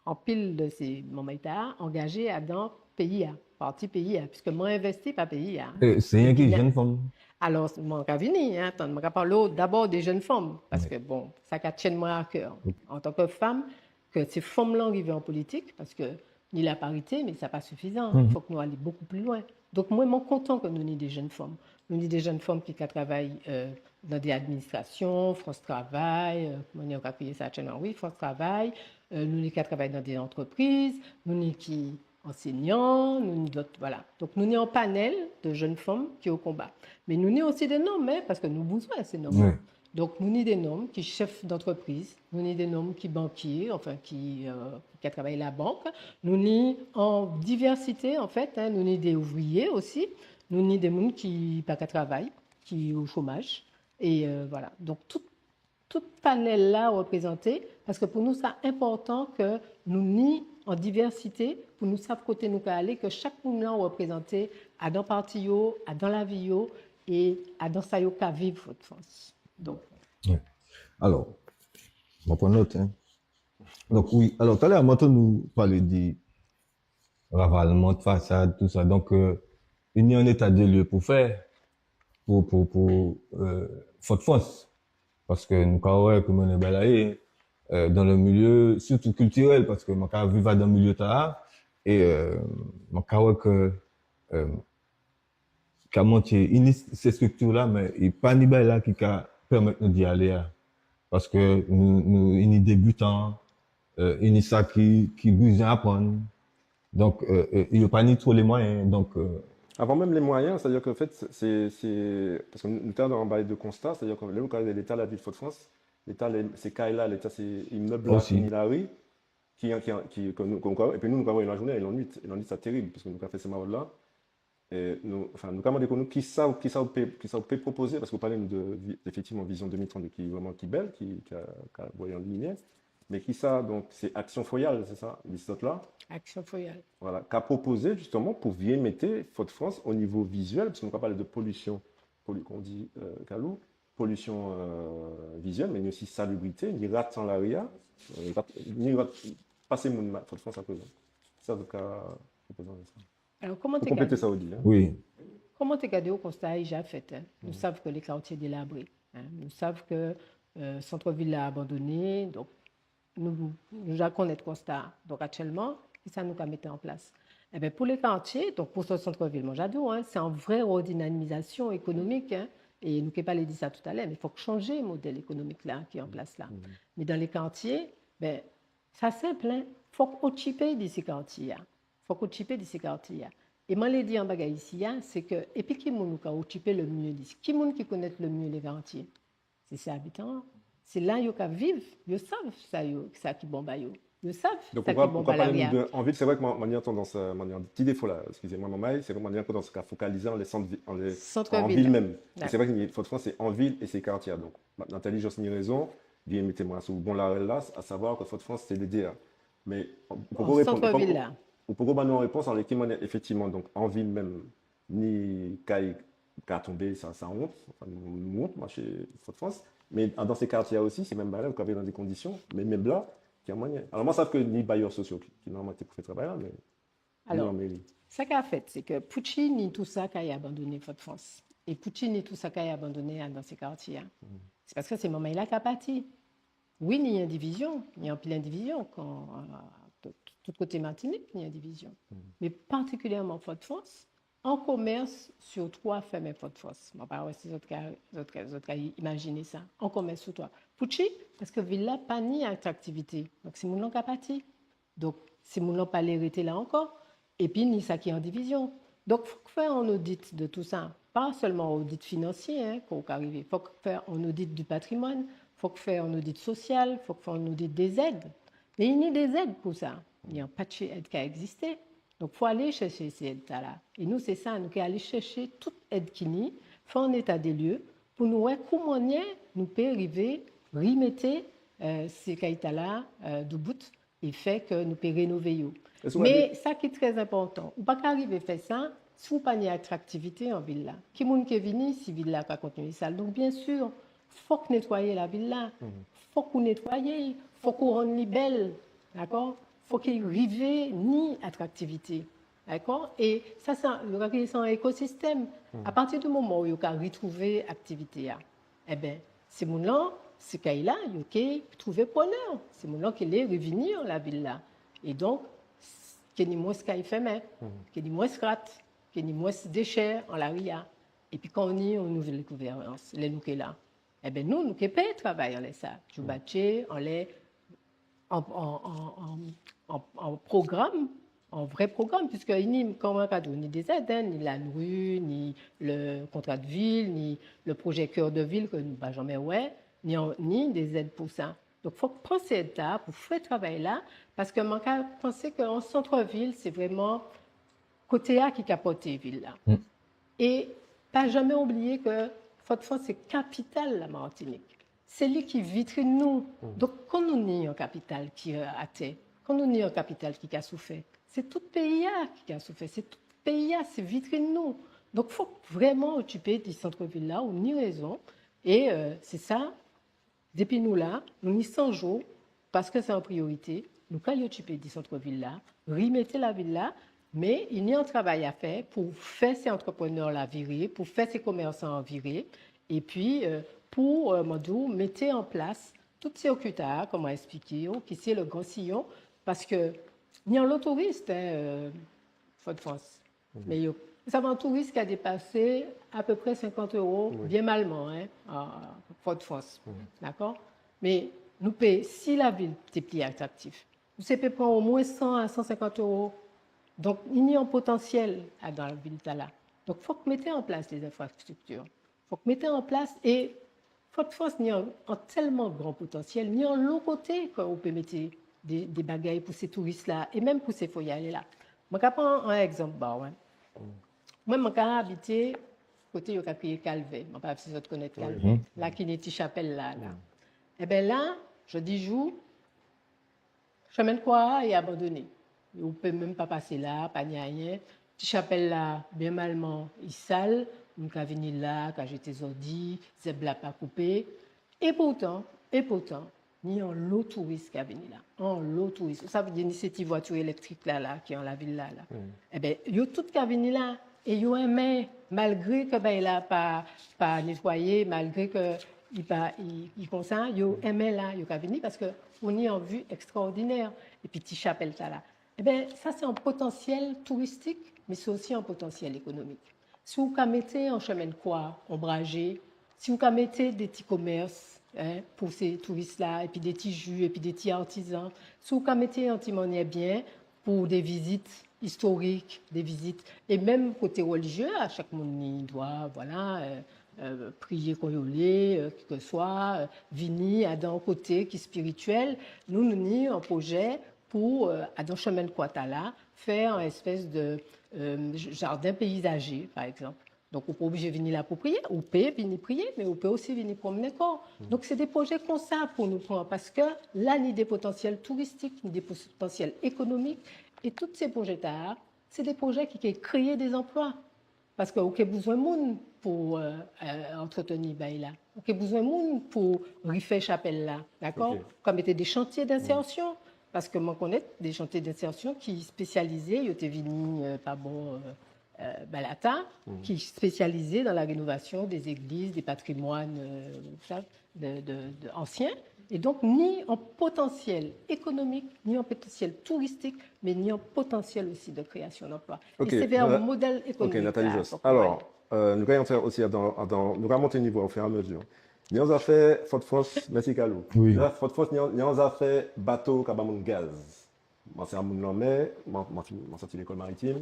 anpil di sé manmay-tala angajé adan péyi-a, pati péyi-a, piske mwen envesti pa péyi-a. É sé yenki jenn fanm. Alò, mwen ka vini, en, atann, mwen ka palé dabò dé jenn fanm, paske, bon, sa ka tyenn mwen a kè, an tan ke fanm, ke sé fanm-lan rivé an politik, paske ni la parité, mé sa pa sifizan. Fok nou alé bokou pli lwen. Donk, mwen, mwen kontan ke nou ni dé jenn fanm. Nou ni dé jenn fanm ki ka travay, euh, dan dé administrasion, France Travail, euh, koman yo ka kriyé sa, tjenn, wi, France Travail, euh, nou ni ki ka travay dan dé antrepriz, nou ni ki ansényan, nou ni dot, vwala. Donk, nou ni an panel di jenn fanm ki o konba. Mé nou ni osi dé nonm, en, paske nou bizwen sé nonm-lan. Wi. Donk, nou ni dé nonm ki chef d'antrepriz, nou ni dé nonm ki bankié, anfen, ki, euh, ki ka travay labank, nou ni an divèsité, anfet, en, nou ni dé ouvriyé osi, nou ni dé moun ki pa ka travay, ki o chomaj. É, euh, vwala. Donk, tout, tout panel-la réprézanté, paske pou nou, sa enpòtan ke nou ni an divèsité, pou nou sav koté nou ka alé, ke chak moun-lan réprézanté adan pati yo, adan lavi yo, é adan sa yo ka viv Fodfrans. Donk. Wi. Alò, mwen pran not, en. Donk, wi, alò, talè-a, mwen tann ou palé di ranvalman de fasad, tousa. Donk, euh, i ni an éta dé lié pou fè, pou, pou, pou, euh, Fodfrans. Paske nou ka wè koman bagay-la yé, euh, dan le milié, sirtou kiltirel, paske mwen ka viv adan milié-tala, é, euh, mwen ka wè ke, euh, ka mantjé, i ni sé striktir-la, mé i pa ni bagay-la ki ka pèmet nou di alé a. Paske nou, nou, i ni débitan, euh, i ni sa ki, ki bizwen aprann. Donk, euh, euh, yo pa ni two lé mwayen. Donk, euh, avan menm lé mwayen, sétadi ke, an fet, sé, sé, paske nou, nou té adan an bagay de konsta, sétadi ke lè nou ka gadé léta lavil Fodfrans, léta lé, sé kay-la, léta sé imeb-la, osi, ki ni lari, ki, ki, ki, ke nou, ke nou, épi nou, nou ka wè lajounen é lannuit, é lannuit, sa térib, paske nou ka fè sé mawod-la. É nou, anfen, nou ka mandé kò nou, kisa, kisa ou pé, kisa ou pé pwopozé, paske ou palé nou de vi-, éfektivman, vizion dé mil trant, ki vréman, ki bel, ki, ki ka, ka voyé an limiè. Mé kisa, donk, sé Aksion Foyal, sé sa, li sot la ? Aksion Foyal. Vwala, ka pwopozé, jisteman, pou viré mété Fodfrans o nivo viziel, paske nou ka palé de polision, poli-, kon di, euh, Kalou, polision, euh, viziel, mé ni osi salibrité, ni rat an lari-a, euh, rat, ni rat pasé moun ma-, Fodfrans aprézan. Sa, an tou ka, réprézanté sa. Alò, kouman té gadé, pou konplété sa ou di, en. Wi. Kouman té gadé, konsta-a ja fet, en. Nou sav ke lé kartié délabré, en. Nou sav ke, euh, sant-vil-la abandoné, donk nou, nou ja konnet konsta-a. Donk, aktielman, kisa nou ka mété an plas ? Ében, pou lé kartié, donk pou sé sant-vil, mwen ja di'w, en, sé an vré rédinamizasion ékonomik, en, é nou té palé di sa toutalè, mé fok chanjé model ékonomik-la ki an plas la. Mé dan lé kartié, ben, sa senp, en, fok okipé di sé kartié-a. Fok okipé di sé kartié-a. É mwen lé di an bagay isi-a, sé ke, épi ki moun ou ka okipé le mié di, ki moun ki konnet le mié lé kartié ? Sé, sé abitan-an. Sé la yo ka viv, yo sav sa yo, sa ki bon ba yo. Yo sav sa ki bon ba lari-a. Donk, ou ka, ou ka palé nou de, an vil, sé vré ke mwen, mwen ni an tandans, euh, mwen ni an ti défo la, eskizé mwen, manmay, sé ke mwen ni an tandans ka fokalizé anlè sant-vi-, anlè, an vil menm. Sant-vil. É sé vré ke Fodfrans, sé an vil é sé kartié. Donk, Nathalie Jos ni rézon, bien mété mwen asou bon larel-la, a savwa ke Fodfrans, sé lé dé, en. Mé ou poko réponn, ou poko, ou poko ba nou an répons, anlè ki manniè, éfektivman, donk, an vil menm, ni kay ka tonbé, sa, sa wont, anfen, nou, nou wont, mwen, sé Fodfrans. Mé dan sé kartié-a osi, sé menm bagay-la, ou ka viv dan dé kondision, mé menm la, ki an manniè. Alò, mwen sav ke ni bayè sosio ki, ki nòmalman té pou fè travay-la, mé ni an méri. Alò, sa ka fet, sé ke poutji ni tousa kay abandoné Fodfrans, é poutji ni tousa kay abandoné dan sé kartié-a. Sé paske sé manmay-la ka pati. Wi, ni endivizion, ni anpil endivizion, kan, euh, tout, tout koté Matinik, ni endivizion. Mé patikilièman Fodfrans, an komès sou twa fèmen Fodfrans. Mwen pa wè si zot ka, zot ka, zot ka imajiné sa. An komès sou twa. Poutji ? Paske vil-la pa ni atraktivité. Donk, sé moun-lan ka pati. Donk, sé moun-lan pa lé rété la ankò. Épi, ni sa ki an divizion. Donk, fok fè an odit de tousa. Pa selman odit finansié, en, pou ka rivé. Fok fè an odit di patrimwàn, fok fè an odit sosial, fok fè an odit dé zed. Mé ni dé zed pou sa. Ni an patjé èd ki ka ekzisté. Donk, fo alé chèché sé èd-tala. É nou, sé sa, nou ké alé chèché tout èd ki ni, fè an éta dé lié, pou nou wè kouman nou pé rivé rimété, euh, sé kay-tala, euh, doubout, é fè ke nou pé rénové yo. Mé sa ki trè enpòtan, ou pa ka rivé fè sa si ou pa ni atraktivité an vil-la. Ki moun ké vini si vil-la ka kontinié sal ? Donk, bien si, fok nétwayé lavil-la. Fok ou nétwayé'y, fok ou rann li bel, dakò ? Fok i rivé ni atraktivité, dakò ? É sa, sa, yo ka kriyé sa an ékosistem. Apati di moman ou yo ka ritrouvé aktivité-a, ében, sé moun-lan, sé kay-la, yo ké trouvé prenè. Sé moun-lan ké lé rivini lavil-la. É donk, s-, ké ni mwens kay fèmen, ké ni mwens rat, ké ni mwens déchè an lari-a. Épi kan ou ni an nouvel gouvernans, lè nou ké la, ében, nou, nou ké pé travay anlè sa. Djoubaté, anlè an, an, an, an, an, an program, an vré program, piske i ni, kon man ka di'w, ni dé zed, en, ni la NRU, ni le kontra de vil, ni le projè Cœur de Ville ke nou pa janmen wè, ni an, ni dé zed pou sa. Donk, fok pran sé èd-la pou fè travay-la, paske man ka pansé ke an sant-vil, sé vréman koté-a ki ka pòté vil-la. É pa janmen oubliyé ke Fodfrans sé kapital Lamatinik. Sé li ki vitrin nou. Donk, kan nou ni an kapital ki, euh, atè, kan nou ni an kapital ki ka soufè, sé tout péyi-a ki ka soufè, sé tout péyi-a, sé vitrin nou. Donk, fok vréman okipé di sant-vil-la, ou ni rézon. É, euh, sé sa, dépi nou la, nou ni san jou, paske sé an priyorité, nou kay okipé di sant-vil-la, rimété lavil-la, mé i ni an travay a fè pou fè sé antreprenè-la viré, pou fè sé komèsan-an viré, épi, euh, pou, euh, man di'w, mété an plas tout sirkui-tala, kon man espliké'w, ki sé le Grand Sillon, paske ni anlo touris, en, euh, Fodfrans. Mé yo, sa, an touris ki ka dépasé apéprè senkant éwo, bien malman, en, a Fodfrans. Dakò ? Mé nou pé, si lavil té pli atraktif, nou sé pé pran omwen san a san senkant éwo. Donk, i ni an potansiel adan lavil-tala. Donk, fok mété an plas dé zenfrastrikti. Fok mété an plas, é Fodfrans ni an, an telman gran potansiel, ni anlo koté ke ou pé mété dé, dé bagay pou sé touris-la, é menm pou sé foyalé-la. Man ka pran an egzanp ba'w, en. Mwen, man ka abité koté yo ka kriyé Kalvè. Man pa sav si zot konnet Kalvè. La ki ni ti chapel-la, la. Ében la, jòdi jou, Chemin de Croix-a, i abandoné. Ou pé menm pa pasé la, pa ni ayen. Ti chapel-la, bien malman, i sal. Moun ka vini la, ka jété zòdi, zèb-la pa koupé. É poutan, é poutan, ni anlo touris ka vini la. Anlo touris. Sa vé di ni sé ti vwati élektrik la, la, ki an lavil la, la. Ében, yo tout ka vini la. É yo enmen, malgré ke bagay-la pa, pa nétwayé, malgré ke i pa, i, i konsa, yo enmen la, yo ka vini paske ou ni an vi ekstraòdinè. Épi ti chapèl-tala. Ében, sa sé an potansièl touristik, mé sé osi an potansièl ékonomik. Si ou ka mété an chimen kwa onbrajé, si ou ka mété dé ti komès, en, pou sé touris-la, épi dé ti ji, épi dé ti artizan, si ou ka mété an ti manniè bien pou dé vizit istorik, dé vizit, é menm koté rèlijié, a chak moun ni dwa, vwala, euh, euh, priyé kon yo lé, euh, kèlkeswa, euh, vini adan koté ki spiritièl, nou, nou ni an pwojé pou, euh, adan chimen kwa-tala, fè an espès de, euh, j-, jaden péyizajé, pa ekzanp. Donk, ou pa oblijé vini la pou priyé, ou pé vini priyé, mé ou pé osi vini pwonmné kò'w. Donk, sé dé pwojé konsa pou nou pran, paske la, ni dé potansièl touristik, ni dé potansièl ékonomik, é tout sé pwojé-tala, sé dé pwojé ki, ki kréyé dé zanplwa. Paske ou ké bizwen moun pou, euh, euh, antreteni bagay-la. Ou ké bizwen moun pou rifè chapèl-la, dakò ? OK. Kon mété dé chantié d'insertion. Paske mwen konnet dé chantié d'insertion ki spésializé, yo té vini, euh, pa bò, euh, euh, Balata, ki spésializé dan la rénovasion dé zégliz, dé patrimwàn, euh, sa, de, de, de ansien. É donk, ni an potansièl ékonomik, ni an potansièl touristik, mé ni an potansièl osi de kréasion d'anplwa. OK, é sé vè an modèl ékonomik. OK, Nathalie Jos. Alò, euh, nou ka antré osi dan, dan, nou ka monté nivo o fur é a mezi. Ni an zafè Fodfrans, mèsi Kalou. Wi. La, Fodfrans, ni an, ni an zafè bato ka ba moun gaz. Mwen sé an moun lanmè, mwen, mwen, mwen sòti lékol maritim.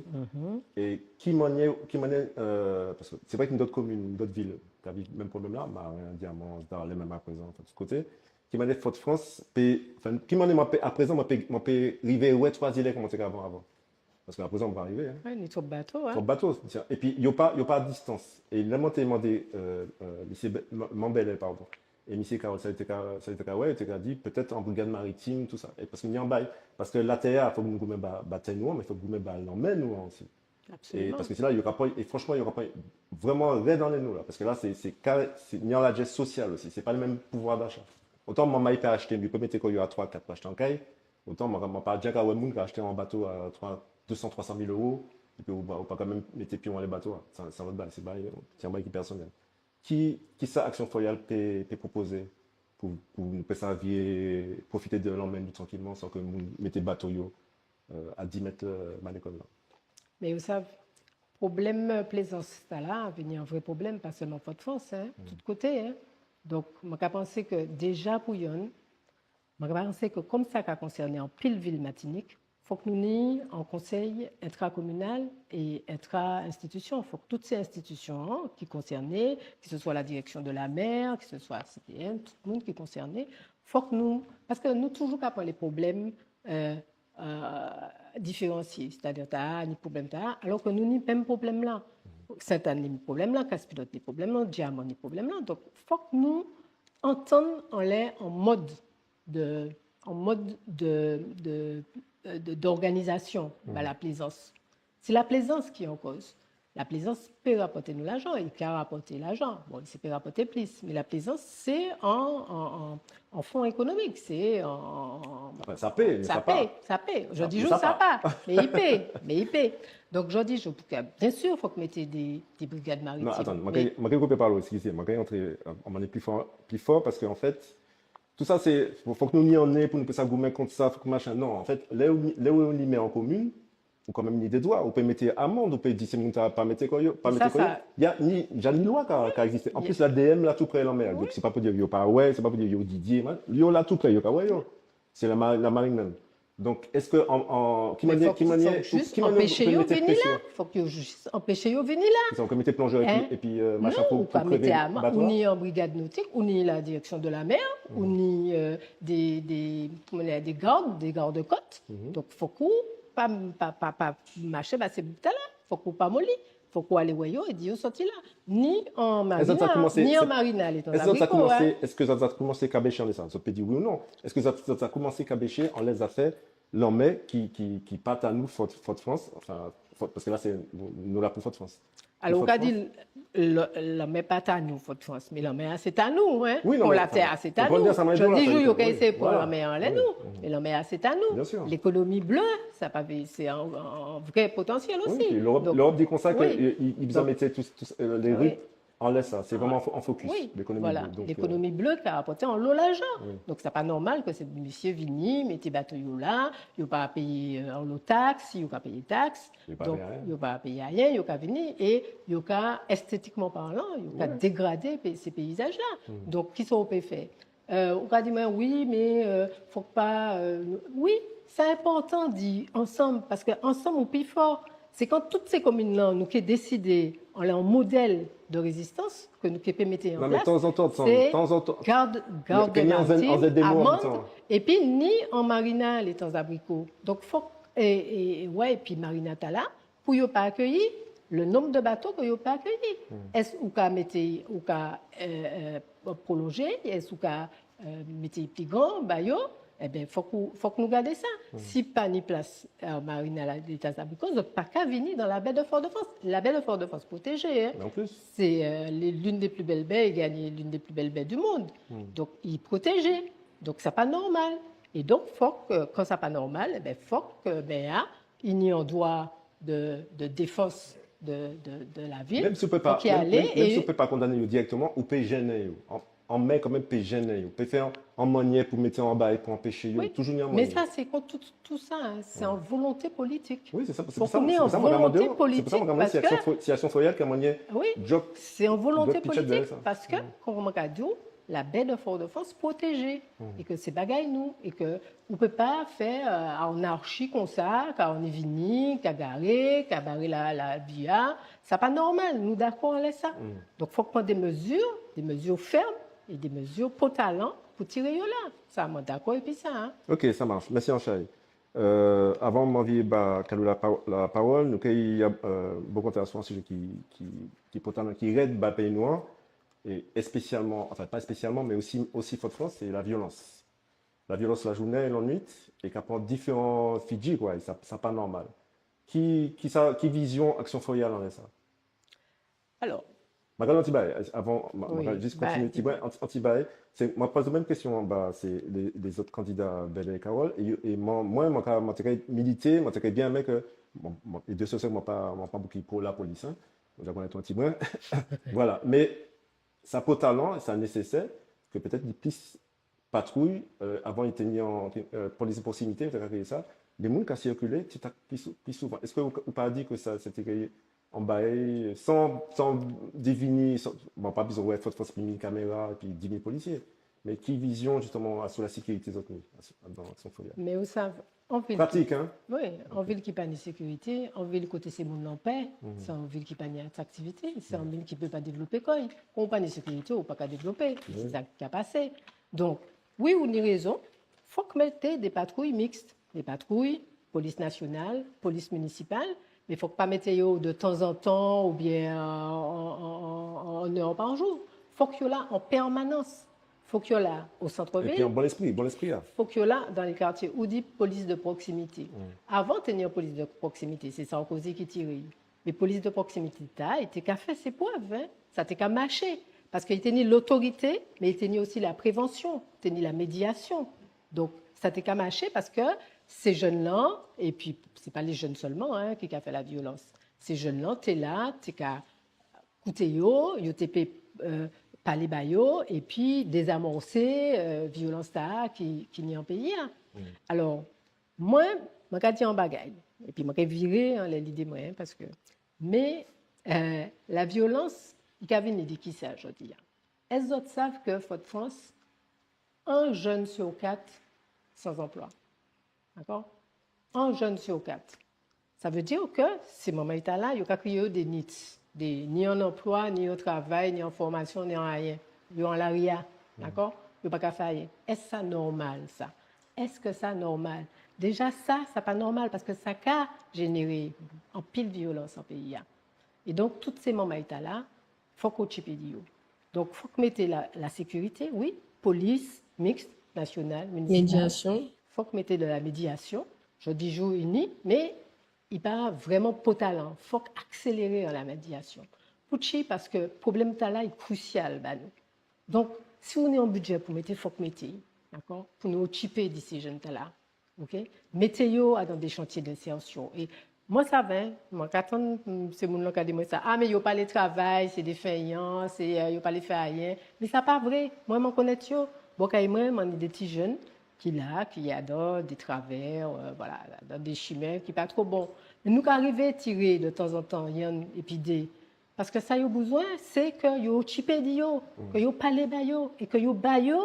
É ki manniè, ki manniè, euh, paske sé vré ke ni dot komin, dot vil, ka viv menm pwoblem-la, Maren, Diaman, Anse d'Harlem, menm aprézan, anfen, tout koté. Ki manniè Fodfrans pé, anfen, ki manniè mwen pé, aprézan, mwen pé, mwen pé rivé wè Twazilé kouman té ka avan, avan. Paske aprézan, mwen pa rivé, en. Wi, ni twop bato, en. Twop bato, tiens. Épi, yo pa, yo pa a distans. É lè mwen té mandé, euh, euh, misié Be-, Man-, Man Bellay, padon. É misié Carole, sa té ka, sa té ka, wè, té ka di, pétet an brigad maritim, tousa. É paske ni an bay, paske latè-a, fok nou goumen ba, ba tè nou an, mé fok goumen ba lanmè nou an osi. Absoliman. É paske sé la, yo ka pran, é franchman, yo ka pran, vréman red anlè nou la. Paske la, sé, sé ka-, sé, ni an ladjè sosial osi. Sé pa le menm pouvwa dacha. Otan manmay pé achté, yo pé mété kò yo a twa, kat pou achté an kay. Otan, mwen, mwen pa ja ka wè moun ka achté an bato a twa, dé san, twa san mil éwo, épi ou, ou pa ka menm mété pié'w anlè bato-a. Sa, sa lot bay, sé bay, sé an bay ki pèsonel. Ki, kisa Aksyon Foyal pé, pé pwopozé pou, pou nou pé sa viré, pwofité de lanmè nou trankilman, san ke moun mété bato yo, euh, a dis met, euh, ba lékol-la ? Mé ou sav, pwoblem plézans-tala vini an vré pwoblem, pa selman Fodfrans, en, tout koté, en. Donk, mwen ka pansé ke déja pou yonn, mwen ka pansé ke kon sa ka konsèné anpil vil Matinik, fok nou ni an konsey entrakominal é entra-enstitision. Fok tout sé enstitision-an ki konsèné, ke se swa la Direction de la Mer, ke se swa C T M, tout moun ki konsèné, fok nou, paske nou toujou ka pran lé pwoblem, euh, euh, diféransié, sétadi tala ni pwoblem tala, alò ke nou ni menm pwoblem-la. Sentàn ni pwoblem-la, Kaz Pilot ni pwoblem-la, Diaman ni pwoblem-la. Donk, fok nou antann anlè an mod de, an mod de, de, euh, de, d'organizasion, ba laplézans. Sé laplézans ki an koz. Laplézans pé rapòté nou lajan, i ka rapòté lajan. Bon, i pé rapòté plis, mé laplézans, sé an, an, an, an fon ékonomik, sé an, an... Anfen, sa pé, mé sa pa. Sa pé, sa pé. Jòdi jou, sa pa. Mé i pé, mé i pé. Donk, jòdi jou, pou ke, bien si, fok mété dé, dé brigad maritim. Non, atann, mwen ka, mwen ka koupé pawol, eskizé, mwen ka antré, euh, an manniè pli fò, pli fò, paske, an fet, Tousa, sé, fok, fok nou ni an nen pou nou pé sa goumen kont sa, fok machin. Non, an fet, lè ou, lè ou ni mè an komin, ou kanmenm ni dé dwa, ou pé mété amann, ou pé di sé moun-tala pa mété kò yo, pa mété kò yo. Sa, sa. Y a ni, ja ni lwa ka, ka ekzisté. An plis, l'A D M la tou pré lanmè. Wi. Donk, sé pa pou di yo pa wè, sé pa pou di yo didié, man, yo la tou pré, yo ka wè yo. Sé la ma-, lamarin menm. Donk, es an, an, ki manniè, ki manniè, ki manniè ou pé mété présyon ? Fok yo jis anpéché yo vini la. Fok yo jis anpéché yo vini la. Sé sa, ou pé mété plonjè épi, épi, euh, machin pou, pou krévé bato-a. Non, ou pa mété amann, ou ni an brigad notik, ou ni la direction de la mer, ou ni, euh, dé, dé, koman di, dé gad, dé gad-kot. Donk, fok ou pa, pa, pa, pa maché ba sé boug-tala. Fok ou pa moli. Fok ou alé wè yo é di yo sòti la. Ni an marina, ni an marina, létan zabriko, en. Es zot ja koumansé, es zot ja koumansé kabéché anlè sa ? Zot pé di wi ou non. Es zot, zot ja koumansé kabéché anlè zafè lanmè ki, ki, ki pa ta nou, Fod-, Fodfrans, anfen, Fo-, paske la sé, nou, nou la pou Fodfrans. Alò, ou ka di, lanmè pa ta nou, Fodfrans, mé lanmè-a sé ta nou, en. Wi, non, mé, anfen, latè-a sé ta nou. Jòdi jou, yo ka éséyé pran lanmè-a anlè nou, mé lanmè-a sé ta nou. Bien sûr. Lékonomi blé, sa pa vé, sé an, an, an vré potansiel osi. Wi, épi Lewop, Lewop di kon sa ke i, i, i bizwen mété tout, tout, euh, lé ri anlè sa, sé vréman an fo-, an focus, lékonomi blé. Donk, euh, lékonomi blé ka rapòté anlo lajan. Wi. Donk, sa pa nòmal ke sé misié vini, mété bato yo la, yo pa péyé, euh, anlo taks, yo ka péyé taks. Yo pa péyé ayen. Donk, yo pa péyé ayen, yo ka vini é yo ka, estétikman palan, yo ka dégradé pé-, sé péyizaj-la. Donk, kisa ou pé fè ? Euh, ou ka di mwen, wi, mé, euh, fok pa, euh, nou, wi, sé enpòtan di ansanm, paske ansanm ou pi fò. Sé kan tout sé komin-lan, nou ké désidé, anlè an model de rézistans, ke nou ké pé mété an plas, sé gard, gard dé martin, amann, épi ni an marina, Létan Zabriko. Donk, fok, é, é, é, wè, épi marina-tala, pou yo pa akéyi, le nonb de bato ke yo pa akéyi. Eske ou ka mété, ou ka, euh, euh, pwolonjé, eske ou ka, euh, mété pli gran, ba yo, ében, fok ou, fok nou gadé sa. Si pa ni plas, euh, marina la, Létan Zabriko, zot pa ka vini dan la baie de Fort-de-France. La baie de Fort-de-France pwotéjé, en. Mé an plis, sé, euh, lé, l'une des plus belles baies, i gagné l'une des plus belles baies du monde. Donk, i pwotéjé. Donk, sa pa nòmal. É donk, fok, euh, kan sa pa nòmal, ében, fok, euh, ben, a, i ni an dwa de, de défans de, de, de lavil. Menm si ou pé pa, menm, menm, menm si ou pé pa kondané yo direkteman, ou pé jennen yo. An, an mè kanmenm pé jennen yo. Ou pé fè an, an manniè pou mété yo anba é pou anpéché yo. Wi, toujou ni an manniè. Mé sa, sé kon tout, tout sa, en. Sé an volonté politik. Wi, sé sa, sé pou sa, sé pou sa mwen ka mandé'w, sé pou sa mwen ka mandé'w si Aksyon Fo-, si Aksyon Fo-, Fo-, Aksyon Foyal ka manniè, wi, djok, sé an volonté politik, paske, kon mwen ka di'w, la baie de Fort-de-France pwotéjé. É ke sé bagay nou, é ke ou pé pa fè, euh, anarchi kon sa, ka anni vini, ka garé, ka baré la, lavi-a. Sa pa nòmal, nou dakò anlè sa. Donk, fok pran dé mézi, dé mézi fèm é dé mézi pòtalan pou tiré yo la. Sa, mwen dakò épi sa, en. OK, ça marche. Mèsi anchay. Euh, avan man viré ba Kalou la pa-, lapawol, nou ké, euh, bokanté asou an sijé ki, ki, ki pòtalan, ki red ba péyi nou an, é espésialman, anfen, pa espésialman, mé osi, osi Fodfrans, sé laviolans. Laviolans lajounen é lannuit, é ka pran diféran fidji, kwa, é sa, sa pa nòmal. Ki, ki sa, ki vizion Aksyon Foyal anlè sa ? Alò. Man ka di an ti bagay, avan, man, man ka jis kontinié ti bren, an, an ti bagay. Sé, man pozé menm kestion-an ba, sé lé, lézot kandida Bellay é Carole, é, é mwen, mwen, man ka, man té ké milité, man té ké bien enmen ke, bon, bon, é Dieu seul sait ke man pa, man pa bokou pou lapolis, en. Mwen ja konnet an ti bren. Voilà. Mé sa pòtalan, sa nésésè ke pétet ni plis patrouy, euh, avan i té ni an, euh, polis de proximité, té ka kriyé sa, dé moun ka sikilé ti tak pli sou-, pli souvan. Eske ou, ou pa di ke sa, sé té an bagay, san, san divini, san, bon, pa bizwen wè Fodfrans, mil kaméra, épi dis mil polisié. Mé ki vizion, jisteman, asou la sékirité zot ni, asou, dan Aksyon Foyal ? Mé ou sav, an vil ki, pratik, en ? Wi, an vil ki pa ni sékirité, an vil koté sé moun-lan pè, sé an vil ki pa ni atraktivité, sé an vil ki pé pa dévlopé kò'y. Kan ou pa ni sékirité, ou pa ka dévlopé. Sé sa ki ka pasé. Donk, wi, ou ni rézon, fok mété dé patrouy miks, dé patrouy, polis nasional, polis minisipal, mé fok pa mété yo de tanzantan oubien, euh, an, an, an, an è pa jou. Fok yo la an pèmanans. Fok yo la o santvil. Épi an bon lespri, bon lespri, en. Fok yo la dan lé katié, ou di polis de proximité. Avan té ni an polis de proximité, sé Sarkozy ki tiré'y. Mé polis de proximité-tala, i té ka fè sé prev, en. Sa té ka maché. Paske i té ni lotorité, mé i té ni osi la prévansion, té ni la médiasion. Donk, sa té ka maché paske sé jenn-lan, épi sé pa lé jenn selman, en, ki ka fè laviolans. Sé jenn-lan té la, té ka kouté yo, yo té pé, euh, palé ba yo, épi dézamòsé, euh, violans-tala ki, ki ni an péyi-a. Alò, mwen, mwen ka di an bagay, épi mwen ka viré anlè lidé mwen, paske, mé, euh, laviolans, i ka vini di kisa jòdi-a ? Eske zot sav ke Fodfrans, an jenn si kat san anplwa ? Dakò ? An jenn si kat. Sa vé di ke sé manmay-tala, yo ka kriyé yo dé nits, dé, ni an anplwa, ni an travay, ni an fòmasion, ni an ayen. Yo an lari-a, dakò ? Yo pa ka fè ayen. Eske sa nòmal, sa ? Eske sa nòmal ? Déja sa, sa pa nòmal, paske sa ka jénéré anpil violans an péyi-a. É donk, tout sé manmay-tala, fok otjipé di yo. Donk, fok mété la, la sékirité, wi, polis, miks, nasional, minisipal. Médiasion. Fok mété de la médiasion. Jòdi jou, i ni, mé i pa vréman pòtalan. Fok akséléré la médiasion. Poutji ? Paske pwoblem-tala, i krisial ba nou. Donk, si ou ni an bidjé pou mété, fok mété, dakò ? Pou nou okipé di sé jenn-tala. OK ? Mété yo adan dé chantié d'insertion. É mwen sav, mwen ka tann, mm, sé moun-lan ka di mwen sa, ah, mé yo pa lé travay, sé dé fennyan, sé, euh, yo pa lé fè ayen. Mé sa pa vré. Mwen, mwen konnet yo. Bò kay mwen, mwen ni dé ti jenn ki la, ki adan dé travè, euh, voilà, adan dé chimen ki pa two bon. Mé nou ka rivé tiré dé tanzantan yonn épi dé. Paske sa yo bizwen, sé ke yo okipé di yo, ke yo palé ba yo, é ke yo ba yo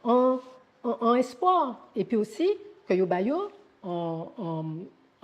an, an, an espwa. Épi osi, ke yo ba yo an, an,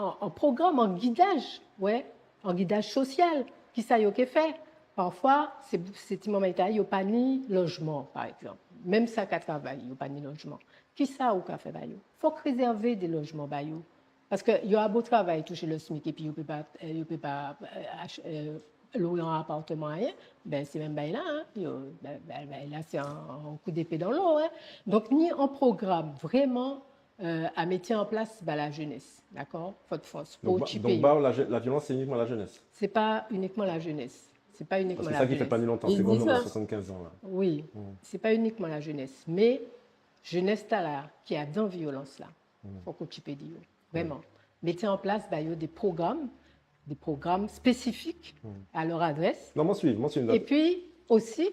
an, an pwogram, an gidaj, wè, an gidaj sosial. Kisa yo ké fè ? Pafwa, sé, sé ti manmay-tala, yo pa ni lojman, pa egzanp. Menm sa ka travay, yo pa ni lojman. Kisa ou ka fè ba yo ? Fok rézèvé dé lojman ba yo. Paske yo a bo travay, touché le smic, épi yo pé pa, euh, yo pé pa, euh, ach-, euh, lwé an apartman, ayen, ben, sé menm bay-la, en. Yo, ben, ben, bay-la, sé an, an kou d'épée dans l'eau, en. Donk, ni an pwogram vréman, euh, a mété an plas ba lajénes, dakò ? Fodfrans, pou okipé yo. Donk, ba, donk, ba, la je-, la violans, sé inikman lajénes ? Sé pa inikman lajénes. Sé pa inikman lajénes. Paske sa ki fet pa ni lontan, sé granmoun-lan, swasannkenz an la. Wi, sé pa inikman lajénes. Mé jénes-tala ki adan violans-la, fok okipé di yo, vréman. Mété an plas ba yo dé pwogram, dé pwogram spésifik a lè adrès. Non, mwen swiv, mwen swiv. Épi osi,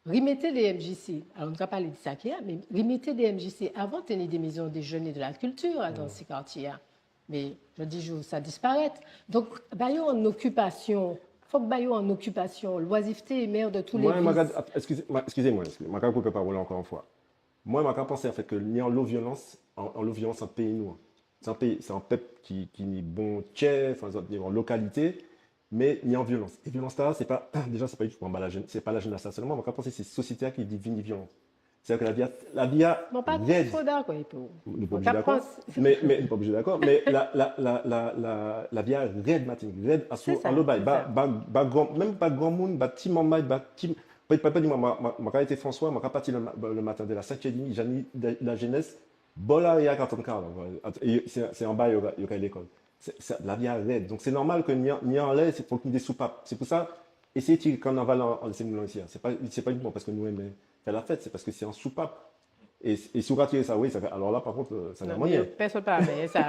rimété dé M J C. Alò, nou ka palé di sa ki la, mé rimété dé M J C. Avan, té ni dé maison des jeunes et de la culture, hein, dans ces quartiers, hein. Mé jòdi jou, sa disparet. Donk, ba yo an okipasion, fok ba yo an okipasion. L'oisiveté est mère de tous les vices. Mwen, man ka, eskizé, man, eskizé mwen, eskizé mwen, man ka koupé pawol-la ankò an fwa. Mwen, man ka pansé, an fet, ke ni anlo violans, an, anlo violans an péyi nou, en. Sé an péyi, sé an pep ki, ki ni bon tjè, anfen, zot ni bon lokalité, mé ni an violans. É violans-la, sé pa, déja, sé pa ditou anba lajénes, sé pa lajénes-la selman, man ka pansé sé sosiété-a ki vini violan. Sétadi ke lavi-a, lavi-a red. Mwen pa two dakò épi'w. Nou pa oblijé dakò. Mé, mé, nou pa oblijé dakò. Mé la, la, la, la, la, lavi-a red, Martinique, red asou, sé sa, anlo bay. Ba, ba, ba gran, menm ba granmoun, ba ti manmay, ba ti, pa, pa, pa di mwen, mwen, mwen, mwen ka rété François, mwen ka pati le ma-, le matin dè la senk è dimi, ja ni la, lajénes, bò lari-a ka atann kar-la. É sé, sé anba yo, yo ka lékol. Sé, sé, lavi-a red. Donk sé nòmal ke ni, ni anlè, sé pou ni dé soupap. Sé pou sa, éséyé tiré kannaval an, an sé moun-lan isi-a. Sé pa, sé pa inikman paske nou enmen fè lafet, sé paske sé an soupap. É, é si ou ka tiré sa, wi, sa ka, alò la, pa kont, euh, sa ka manniè. Non, mé pèsonn pa ka benyen sa.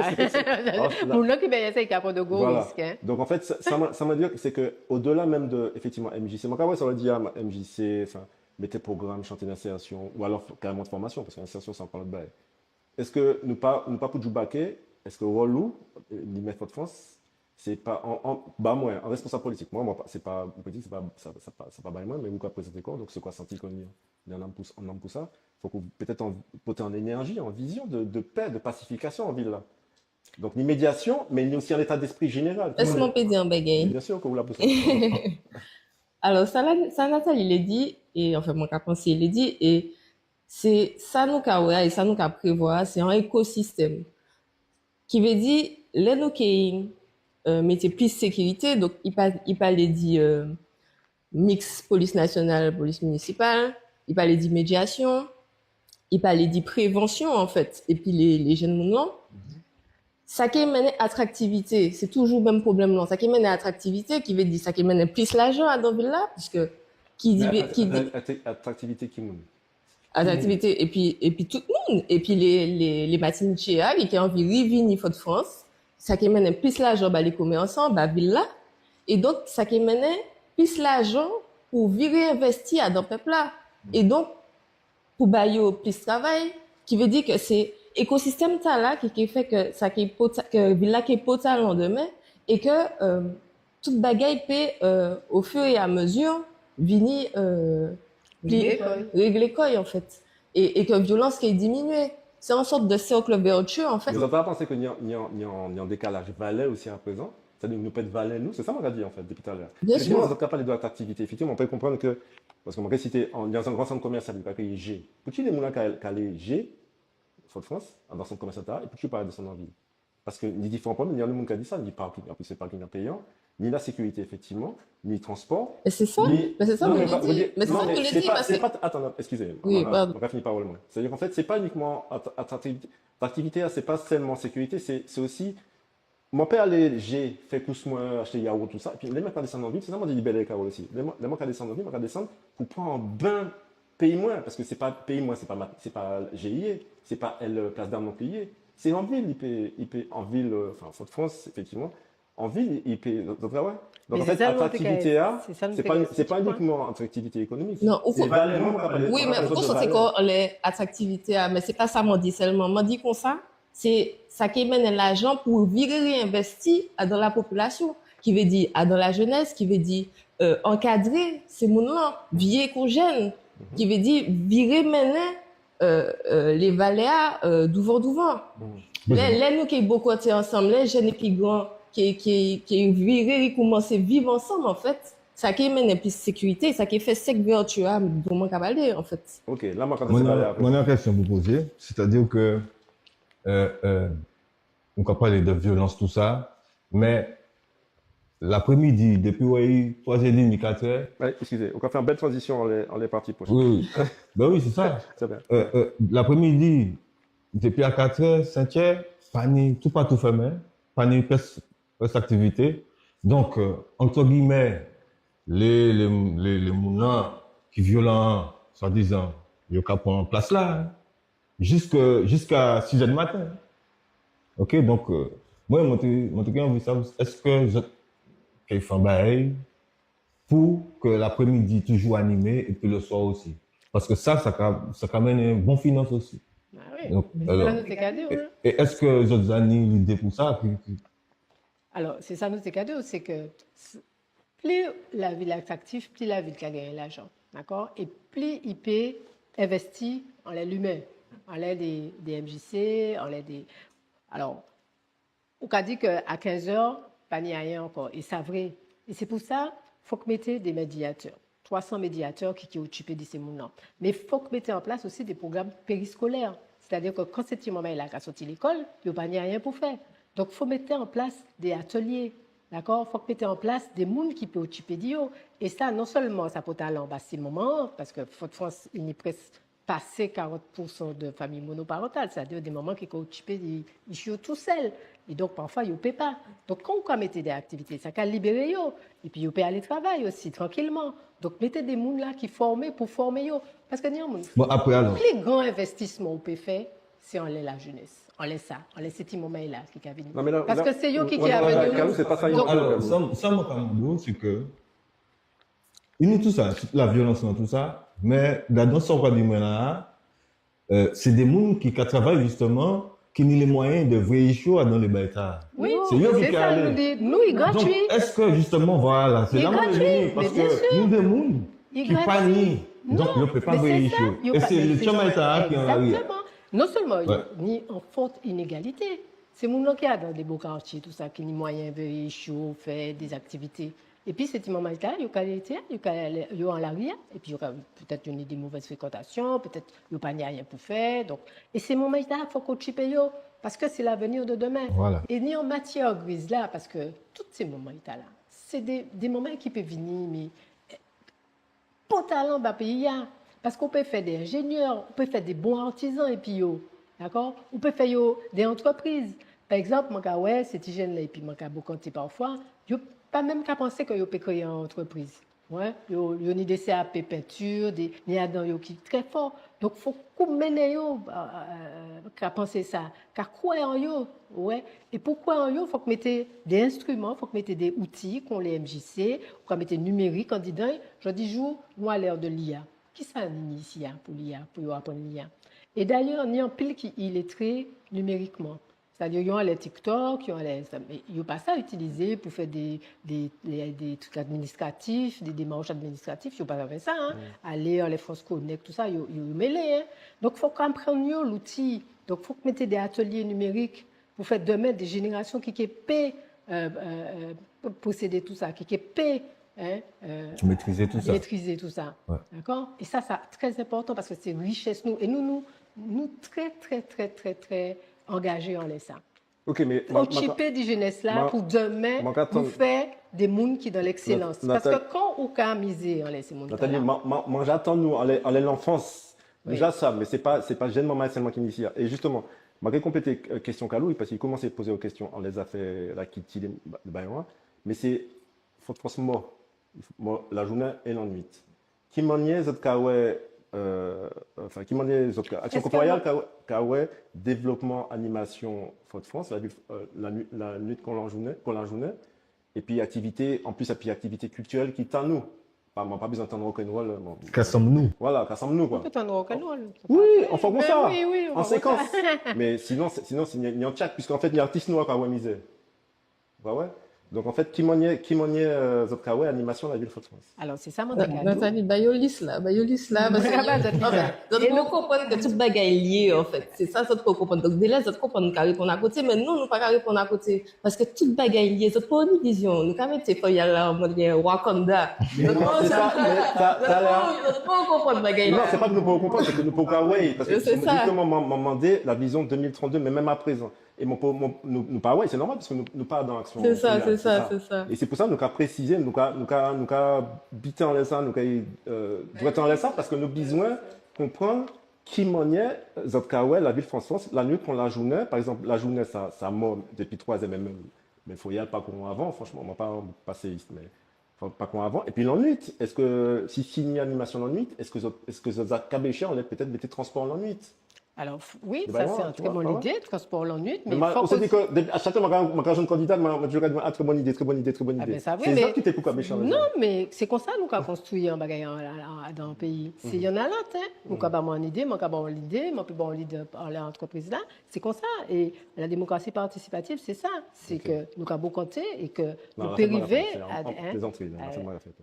Moun-lan ki benyen sa, i ka pran dé gwo risk, en. Donk, an fet, sa, sa man, sa man di, sé ke, odela menm dè, éfektivman, M J C, man ka wè sa ou di a, M J C, anfen, mété pwogram, chantié d'insertion, ou alò karéman dè fòmasion, paske l'insertion, sé ankò an lot bagay. Eske nou pa, nou pa pou djoubaké, eske wol ou, euh, limyè Fodfrans, sé pa an, an, ba mwen, an responsab politik. Mwen, mwen pa, sé pa, politik, sé pa, sa, sa pa, sa pa bay mwen, mé ou ka prézanté kò'w, donk sé kwa, santi ke ni, ni an nanm pou, an nanm pou sa, fok ou pétet an, poté an énerji, an vizion dè, dè pè, dè pasifikasion an vil-la. Donk, ni médiasion, mé ni osi an éta d'espri jénéral. Lès mwen pé di an bagay. Bien sûr ke ou la pou sa. Alò, sa la, sa Nathalie lé di, é, anfen, mwen ka pansé lé di, é sé sa nou ka wè a, é sa nou ka prévwa a, sé an ékosistem. Ki vé di, lè nou ké, euh, mété plis sékirité, donk, i pa, i pa lé di, euh, miks polis nasional, polis minisipal, i pa lé di médiasion, i pa lé di prévansion, an fet, épi lé, lé jenn moun-lan. Sa ké mennen atraktivité, sé toujou menm pwoblem-lan. Sa ké mennen atraktivité, ki vé di sa ké mennen plis lajan adan vil-la, piske ki di, mé ki di atraktivité ki moun ? Atraktivité, épi, épi tout moun, épi lé, lé, lé Matinitjé a, ki, ki anvi rivini Fodfrans, sa ké mennen plis lajan ba lé komèsan, ba vil-la. É donk, sa ké mennen plis lajan pou viré envesti adan pep-la. É donk, pou ba yo plis travay, ki vé di ke sé ékosistem-tala ki, ki fè ke sa ki pota-, ke vil-la ki pòtalan dèmen, é ke, euh, tout bagay pé, euh, au fur et à mesure, vini, euh, pli réglé kò'y, an fet. É, é ke violans ké diminié. Sé an sòt dè sèk vètié, an fet. Mé zot pa pansé ke ni an, ni an, ni an, ni an dékalaj valè osi a prézan ? Sétadi nou ped valè nou, sé sa mwen ka di an fet dépi talè. Bien sûr. Éfektivman, zot ka palé dè atraktivité. Éfektivman, mwen pé konprann ke, paske mwen ka sité an, ni an gran sant komèsial, i ka kriyé G. Poutji lé moun-lan ka, ka alé G, Fodfrans, an sant komèsial, é poutji pa désann an vil ? Paske ni diféran pwoblem, ni moun ka di sa, ni parking, an plis sé parking-lan péyan, ni lasékirité éfektivman, ni transpò. É sé sa, ni, mé sé sa mwen di, mé sé sa mwen di, paske sé pa, atann, eskizé mwen, mwen ka fini pawol mwen. Sétadi an fet, sé pa inikman at-, atraktivité, atraktivité-a, sé pa selman sékirité, sé, sé osi Mwen pé alé G, fè kous mwen, achté yaourt, tousa. Épi lè mwen ka désann an vil, sé sa mwen di bèl é Carole osi. Lè mwen, lè mwen ka désann an vil, mwen ka désann pou pran an ben péyi mwen, paske sé pa péyi mwen, sé pa ma-, sé pa G i yé, sé pa L Place d'Armes non pli i yé. Sé an vil, i pé, i pé an vil, euh, enfin, Fodfrans, éfektivman, an vil, i pé, donk, donk, wè. Donk, an fet, atraktivité-a, sé pa, sé pa inikman atraktivité ékonomik. Non, ou fo-, wi, mé ou fo konsantré kò'w anlè atraktivité-a, mé sé pa sa mwen di selman. Mwen di konsa, sé sa ki mennen lajan pou viré réenvesti adan lapopilasion, ki vé di adan lajénes, ki vé di, euh, ankadré sé moun-lan, vié kon jenn, ki vé di viré mennen, euh, euh, lé valè-a, euh, douvan, douvan. Lè, lè nou ké bokanté ansanm, lè jenn épi gran ké, ké, ké viré rikoumansé viv ansanm, an fet, sa ké mennen plis sékirité, sa ké fè sèk vètié-a, dont mwen ka palé, an fet. OK, la, mwen ka... Mwen ni, mwen ni an kestion pou pozé, sétadi ke, euh, euh, nou ka palé di violans, tousa, mé laprémidi, dépi, wè, twa è édmi, kat è. Wè, eskizé, ou ka fè an bel tranzision anlè, anlè pati prochen. Wi, wi. Ben wi, sé sa. Sé bien. Euh, euh, laprémidi, dépi a kat è, senk è, pa ni, toupatou fèmen, pa ni pies, pies aktivité. Donk, euh, entre guillemets, lé, lé, lé, lé moun-lan ki violan, swadizan, yo ka pran plas-la, en. Jiska, jiska sis è di maten. OK, donk, euh, mwen, mwen té, mwen té anvi sav, es zot ké fè an bagay pou ke laprémidi toujou animé épi lè swa osi? Paske sa, sa ka, sa ka mennen bon finans osi. Ah wi. Donk, mé alò, sa nou té ka di'w, é, en. É es zot ja ni lidé pou sa, ki, ki... Alò, sé sa nou té ka di'w, sé ke s-, pli lavil atraktif, pli lavil ka genyen lajan, dakò? É pli i pé envesti anlè limen, anlè dé, dé M J C, anlè dé, alò, ou ka di ke a kenz è, pa ni ayen ankò, é sa vré. É sé pou sa, fok mété dé médiatè. Twa san médiatè ki, ki otjipé di sé moun-lan. Mé fok mété an plas osi dé pwogram périskolè. Sétadi ke kan sé ti manmay-la ka sòti lékol, yo pa ni ayen pou fè. Donk, fo mété an plas dé atelié, dakò? Fok mété an plas dé moun ki pé otjipé di yo. É sa, non selman sa pòtalan ba sé manman-an, paske Fodfrans i ni preske pasé karant pou san di fanmi monoparantal, sétadi dé manman ki ka otjipé di ich yo tousel. É donk, pafwa, yo pé pa. Donk, kan ou ka mété dé aktivité, sa ka libéré yo. Épi yo pé alé travay osi, trankilman. Donk, mété dé moun la ki fòmé pou fòmé yo. Paske ni an moun, bon, apré, alò, pli gran envestisman ou pé fè, sé anlè lajénes, anlè sa, anlè sé ti manmay-la ki ka vini. Non, mé la, paske la, sé yo ki, ki avni nou. Kalou, sé pa sa, donk, alò, sa, sa, mwen ka mandé'w, sé ke i ni tousa, tout laviolans-lan, tousa, mé ladan sa ou ka di mwen la, euh, sé dé moun ki ka travay, jisteman, ki ni lé mwayen di vréyé ich yo adan lé bagay-tala. Wi, sé yo ki ka alé. Sé sa nou di, nou, i gratui. Donk, es, jisteman, vwala, sé la mwen lé vini, paske ni dé moun ki pa ni, donk yo pé pa vréyé ich yo. É sé lé ti manmay-tala ki an laryè. Egzakteman. Non selman ni an fò inégalité, sé moun-lan ki adan dé bo katié, tousa, ki ni mwayen vréyé ich yo, fè dé aktivité. Épi sé ti manmay-tala, yo ka rété, yo ka, yo an laryè, épi yo ka, pétet yo ni dé mové frékantasion, pétet yo pa ni ayen pou fè. Donk, é sé manmay-tala, fok otjipé yo, paske sé lavenir di dèmen. Vwala. É ni an matiè griz la, paske tout sé manmay-tala, sé dé, dé manmay ki pé vini, mé, eh, pòtalan ba péyi-a. Paske ou pé fè dé enjéniè, ou pé fè dé bon artizan épi yo, dakò? Ou pé fè yo dé antrepriz. Pa egzanp, mwen ka wè sé ti jenn-lan, épi mwen ka bokanté pafwa, yo pa menm ka pansé ke yo pé kréyé an antrepriz. Wè, yo, yo ni dé C A P penti, dé, ni adan yo ki trè fò. Donk, fok ou mennen yo, euh, euh, ka pansé sa, ka kwè an yo, wè. É pou kwè an yo, fok mété dé enstriman, fok mété dé outi, kon lé M J C, ou ka mété nimérik andidan. Jòdi jou, nou a lè di l'I A. Kisa ni isi-a pou l'I A, pou yo aprann l'I A? É dayè, ni anpil ki ilétré nimérikman. Sétadi, yo anlè TikTok, yo anlè sa, mé yo pa sa itilizé pou fè dé, dé, dé, dé trik administratif, dé démach administratif, yo pa sa fè sa, en. Alé anlè France Connect, tousa, yo, yo mélé, en. Donk, fok aprann yo louti. Donk, fok mété dé atelié nimérik pou fè dèmen dé jénérasion ki, ki pé, euh, euh, euh, posédé tousa, ki, ki pé, en, euh, métrizé tousa. Métrizé tousa. Wè. Dakò? É sa, sa trè enpòtan paske sé richès nou. É nou, nou, nou trè, trè, trè, trè, trè angajé anlè sa. OK, mé otjipé di jénes-la pou dèmen nou fè dé moun ki dan lekselans. Paske kan ou ka mizé anlè sé moun-tala. Nathalie, man, man, man ja tann nou anlè, anlè lanfans. Wi. Déja sa, mé sé pa, sé pa jenn manmay selman ki ni isi-a. É jisteman, Man ké konplété, euh, kestion Kalou, paske i koumansé pozé an kestion anlè zafè lakilti dé, dé bayan, mé sé Fodfrans mò, mò lajounen é lannuit. Ki manniè zot ka wè, euh, anfen, ki manniè zot ka, Aksion Kont Wayal ka, ka wè dévlopman animasion Fodfrans, lavil, euh, lannuit, lannuit kon lajounen, kon lajounen, épi aktivité, an plis, épi aktivité kiltirel ki ta nou. Pa, man pa bizwen tann rock'n'roll, bon. Ka sanm nou. Vwala, ka sanm nou, kwa. Nou pé tann rock'n'roll. Wi, anfen, kon sa. Wi, wi, an sékans. Mé sinon, sé, sinon, sé, ni, ni an tjak, piske an fet, ni artis nou ka wè mizè. Ba wè. Donk, an fet, ki manniè, ki manniè, euh, zot ka wè animasion lavil Fodfrans ? Alò, sé sa, man té ka di'w. Nathalie, ba yo lis-la, ba yo lis-la, paske, anfen, zot poko konprann ke tout bagay lié, an fet. Sé sa, zot poko konprann. Donk, délè, zot konprann, nou ka réponn akoté, mé non, nou pa ka réponn akoté. Paske tout bagay lié, zot pa ni vizion. Nou ka mété Foyal la an mod Wakanda. Mé non, sé sa, mé ta, zot poko konprann bagay-la. Non, sé pa ke nou poko konprann, sé ke nou poko ka wè, paske, sé sa, jisteman, man, man mandé la vizion dé mil tranndé, mé menm aprézan. É man pa, man, nou, nou pa wè, sé nòmal, paske nou, nou pa dan Aksion Kont Wayal, sé sa, sé sa. É sé pou sa nou ka présizé, nou ka, nou ka, nou ka bité anlè sa, nou ka, euh, dwet anlè sa, paske nou bizwen konprann ki manniè zot ka wè lavil Fodfrans, lannuit kon lajounen, pa egzanp, lajounen sa, sa mò dépi twazè, mé, mé, mé Foyal pa kon avan, franchman, man pa paséyis, mé Anfen, pa kon avan. Épi lannuit, es, si, si ni animasion lannuit, es zot, es zot ja kabéché anlè pétet mété transpò lannuit ? Alò, f-, wi, sa sé an trè bon lidé, transpò lannuit, mé fok osi di ke, a chak fwa man, man, man jwenn kandida, man, man toujou ka di, a, trè bon lidé, trè bon lidé, trè bon lidé. Sé zot ki té pou kabéché anlè sa. Non, mé sé kon sa nou ka konstwi an bagay an, an, an, dan an péyi. Sé yonn a lot, en. Ou ka ba mwen an lidé, man ka ba'w an lidé, man pé ba'w an lidé anlè antrépriz-la. Sé kon sa. É la démokrasi partisipativ, sé sa. Sé ke nou ka bokanté é ke nou pé rivé a, en,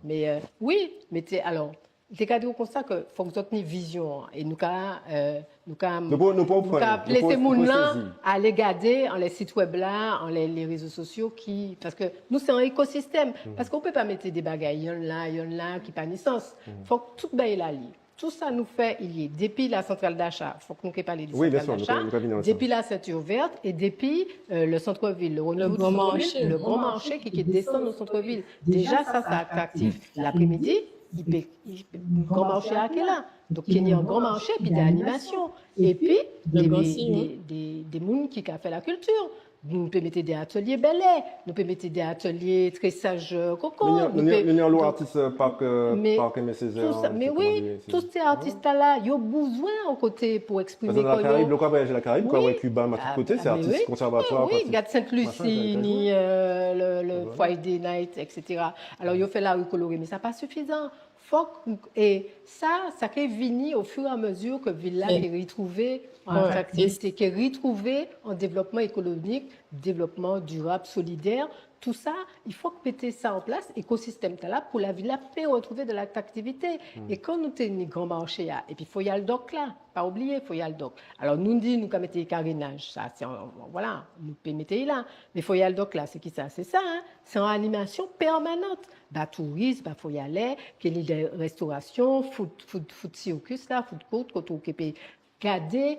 mé, euh, wi, mé té, alò, té ka di'w kon sa ke fok zot ni vizion, en, é nou ka, euh, nou ka, nou ka plésé moun-lan alé gadé anlè sit web-la, anlè lé rézo sosio ki, paske nou sé an ékosistem. Paske ou pé pa mété dé bagay, yonn la, yonn la, ki pa ni sans. Fok tout bagay-la lié. Tout sa nou fè, i lié. Dépi la centrale d'achat, fok nou ké palé di centrale d'achat, dépi la ceinture verte é dépi, euh, le centre-ville, le renouveau du centre-ville, le grand marché ki, ki désann o centre-ville. Déja sa, sa atraktif. Laprémidi, i pé, i pé, gran marché-a ké la. Donk, ké ni an gran marché, épi dé animasion. Épi dé, dé, dé, dé moun ki ka fè lakilti. Nou pé mété dé atelié bèlè, nou pé mété dé atelié trésaj, euh, koko, nou pé, nou ni anlo artis, euh, park, euh, park Aimé Césaire, tout sa, mé wi, tout sé artis-la, yo bizwen an koté pou eksprimé kò-yo. Paske dan Lakarayib, lè ou ka vwayajé Lakarayib, ou ka wè Kiba, mé tout koté, sé artis konsèvatwa, wi, gad Sent-Lisi, ni, euh, le, le Friday Night, et cetera. Alò, yo fè lari koloré, mé sa pa sifizan. Fok, é sa, sa ké vini au fur et à mesure ke vil-la ké ritrouvé an atraktivité, ké ritrouvé an dévlopman ékonomik, dévlopman dirab, solidè. Tout sa, i fok mété sa an plas, ékosistem-tala, pou lavil-la pé ritrouvé de l'attractivité. É kan nou té ni gran marché-a, épi Foyal Dock la, pa oubliyé Foyal Dock. Alò, nou di, nou ka mété karénaj, sa, sé an, vwala, nou pé mété'y la. Mé Foyal Dock la, sé kisa ? Sé sa, en. Sé an animasion pèmanan. Ba touris, ba Foyalé, ké ni dé réstorasion, food, food, food circus la, food court, koté ou ké pé gadé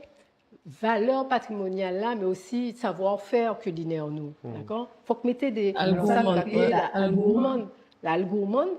valè patrimonial la, mé osi savoir-faire culinaire nou, dakò ? Fok mété dé, algourmann, la, algourmann,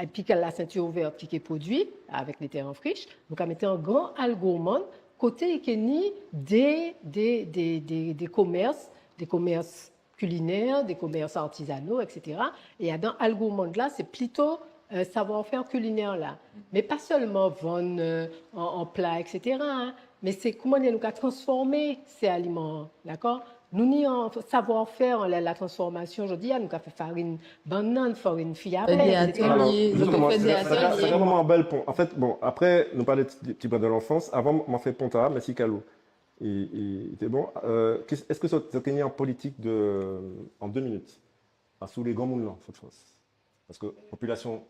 épi ke la ceinture verte ki, ki prodwi avèk lé tèren frich, nou ka mété an gran algourmann, koté ké ni dé, dé, dé, dé, dé komès, dé komès culinaires, des commerces artisanaux, et cetera. É adan algourmann-la, sé plito, euh, savoir-faire culinaire la. Mé pa selman vann, euh, an, an pla, et cetera, en. Mé sé kouman nou ka transfòmé sé aliman-an, dakò ? Nou ni an savoir-faire, an la, la transfòmasion, jòdi-a, nou ka fè farin bannann, farin fiyapè, et cetera. Alò, jisteman, sé, sé, sé vréman an bel pwen. An fet, bon, apré, nou palé ti, ti bren de lanfans. Avan, man fè pwen-tala, mèsi Kalou. É, é, té bon, euh, kès-, es zot, zot ké ni an politik de, an dé minit, asou lé granmoun-lan, Fodfrans ? Paske popilasion,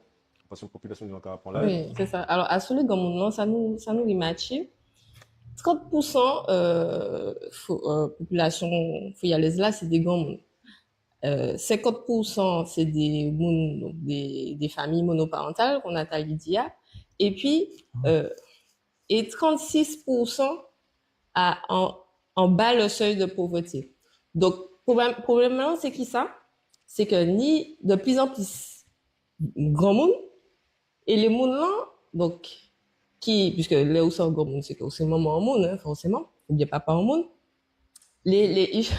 paske popilasion-an ka pran laj. Wi, sé sa. Alò, asou lé granmoun-lan, sa nou, sa nou rimatjé. Trant pousan, euh, fo-, euh, popilasion foyalèz-la, sé dé granmoun. Euh, senkant pousan, sé dé moun, donk dé, dé fanmi monoparantal, kon Nathalie di a. Épi, euh, é trannsis pousan a, an, anba le seuil de pauvreté. Donk, pwoblem, pwoblem-lan, sé kisa ? Sé ke ni de pli an pli granmoun, é lé moun-lan, donk, ki, piske lè ou sé an granmoun, sé ke ou sé manman an moun, en, fòséman, oubien papa an moun. Lé, lé ich,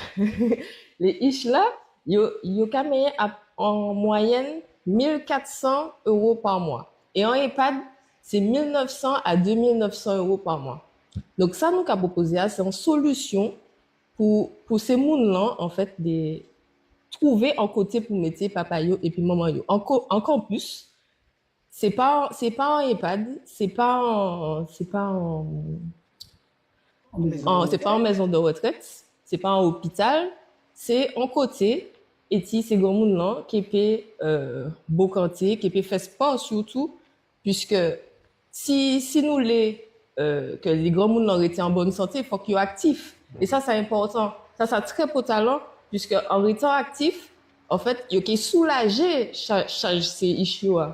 lé ich-la, yo, yo ka mennen a, an mwayèn, mil kat san éwo pa mwa. É an EHPAD, sé mil nèf san a dé mil nèf san éwo pa mwa. Donk, sa nou ka pwopozé a, sé an solision pou, pou sé moun-lan, anfet, dé, twouvé an koté pou mété papa yo épi manman yo. An ko-, an kanpis, sé pa, sé pa an EHPAD, sé pa an, sé pa an, an, sé pa an mézon de retrèt, sé pa an lopital, sé an koté éti sé granmoun-lan ké pé, euh, bokanté, ké pé fè spò sirtou, piske si, si nou lé, euh, ke lé granmoun-lan rété an bòn santé, fok yo aktif. É sa, sa enpòtan. Sa, sa trè pòtalan, piske an rétan aktif, anfet, yo ké soulajé cha-, chaj sé ich yo a.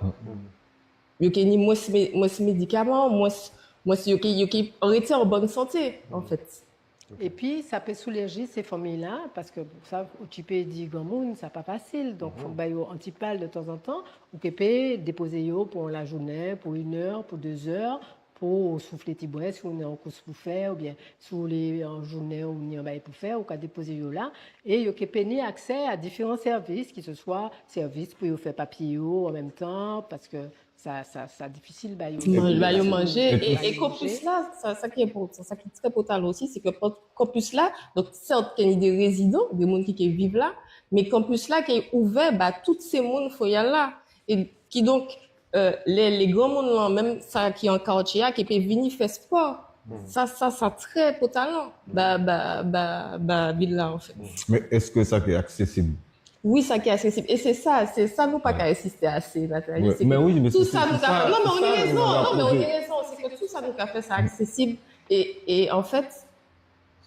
Yo ké ni mwens mé-, mwens médikaman, mwens, mwens yo ké, yo ké rété an bòn santé, anfet. Épi, sa pé soulajé sé fanmi-la, paske, bon, sa, okipé di granmoun, sa pa fasil. Donk, fok ba yo an ti pal de tanzantan, ou ké pé dépozé yo pou lajounen, pou inè, pou dézè, pou souflé ti bren, si ou ni an kous pou fè, oubien si ou lé an jounen ou ni an bagay pou fè, ou ka dépozé yo la. É yo ké pé ni aksè a diféran sèvis, ki sé swa sèvis pou yo fè papié yo an menm tan, paske sa, sa, sa difisil, ba yo. Man-, ba yo manjé. É, é kanpis-la, sa, sa ki enpòtan, sa ki trè enpòtan osi, sé ke kan-, kanpis-la, donk, sèt, ké ni dé rézidan, dé moun ki, ki viv la, mé kanpis-la ké ouvè ba tout sé moun Foyal-la. É kidonk, euh, lé, lé granmoun-lan, menm sa ki an katié-a, ki pé vini fè spò. Sa, sa, sa trè enpòtan ba, ba, ba, ba vil-la, anfet. Mé es sa ki aksésib? Wi, sa ki aksésib. É sé sa, sé sa nou pa ka ensisté asé, Nathalie. Sé ke tou sa nou ka fè, non, mé ou ni rézon, non, mé ou ni rézon, sé ke tou sa nou ka fè, sa aksésib. É, é anfet,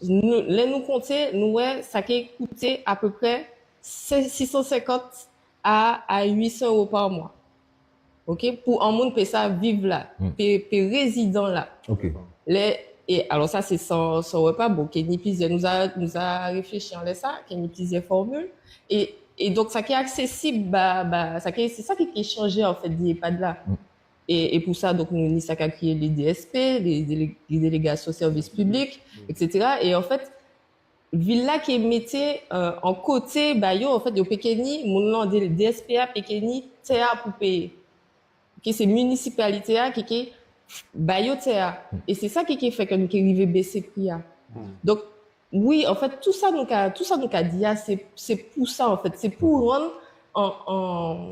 nou, lè nou konté, nou wè sa ké kouté apéprè sis san senkant a, a uit san éwo pa mwa. OK, pou an moun pé sa viv la, pé, pé rézidan la. OK. Lè, é alò sa sé san, san répa, bon, ké ni pliziè, nou ja, nou ja réfléchi anlè sa, ké ni pliziè fòmil. É, é donk sa ki aksésib, ba, ba, sa ki, sé sa ki, ki chanjé anfet di EHPAD la. É, é pou sa, donk nou ni sa ki kriyé lé DSP, lé, lé, lé délégasion sèvis piblik, et cetera. É anfet, vil-la ké mété, euh, an koté ba yo, anfet, yo pé ké ni, moun-lan, DSP a pé ké ni tè-a pou péyé. Ké sé minisipalité-a ké, ké ba yo tè-a. É sé sa ki, ki fè ke nou ké rivé bésé pri-a. Donk, wi, anfet, tou sa nou ka, tou sa nou ka di a, sé, sé pou sa, anfet. Sé pou rann an, an,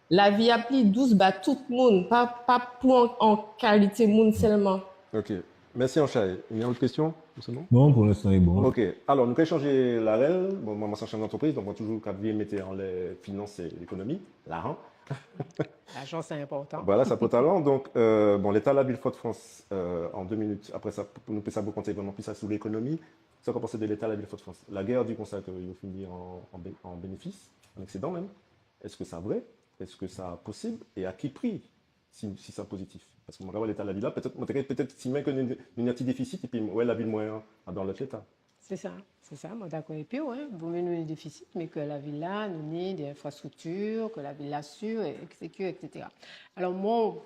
lavi-a pli dous ba tout moun, pa, pa pou an, an kalité moun selman. OK. Mèsi, Anchaye. Ni an lot kestion, sé bon? Non, pou lenstan, sé bon. OK. Alò, nou ka chanjé larel. Bon, mwen, mwen sé an chef d'entreprise, donk mwen toujou ka viré mété anlè finans é lékonomi. Lajan. Lajan, sé enpòtan. Voilà, sa enpòtan. Donk, euh, bon, Léta lavil Fodfrans, euh, an dé minit, apré sa, pou nou pé sa bokanté vréman plis asou lékonomi. Sa ou ka pansé di Léta lavil Fodfrans? Laguerre di konsa ke yo fini an, an bé-, an bénéfis, an eksédan menm. Es sa vré? Es sa posib? É a ki pri, si, si sa pozitif? Paske mwen ka wè léta lavil-la, pétet, mwen té, pétet, si mwen ke nou, nou ni an ti défisit, épi, wè, lavil mwen, an, dan lot léta. Sé sa, sé sa, mwen dakò épi'w, wi. Vo mié nou ni défisit, mé ke lavil-la, nou ni dé enfrastrikti, ke lavil-la sir, é, é sékir, et cetera. Alò, mwen,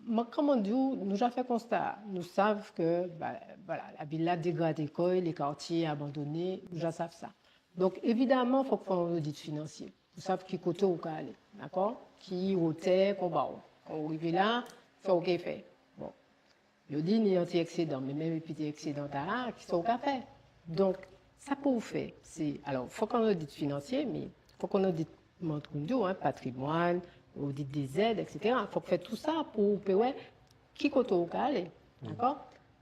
Mwen, kouman di'w, nou ja fè konsta, nou sav ke, ba, vwala, lavil-la dégradé kò'y, lé katié abandoné, nou ja sav sa. Donk, évidaman, fok fè an odit finansié. Pou sav ki koté ou ka alé, dakò? Ki wotè kon ba'w. Kan ou rivé la, sa ou ké fè. Bon. Yo di ni an ti eksédan, mé menm épi ti eksédan-tala, kisa ou ka fè? Donk, sa pou'w fè, sé, alò, fok an odit finansié, mé fok an odit, mwen, kon di'w, hen, patrimwàn, odit dé zed, et cetera. Fok fè tou sa pou ou pé wè ki koté ou ka alé, dakò?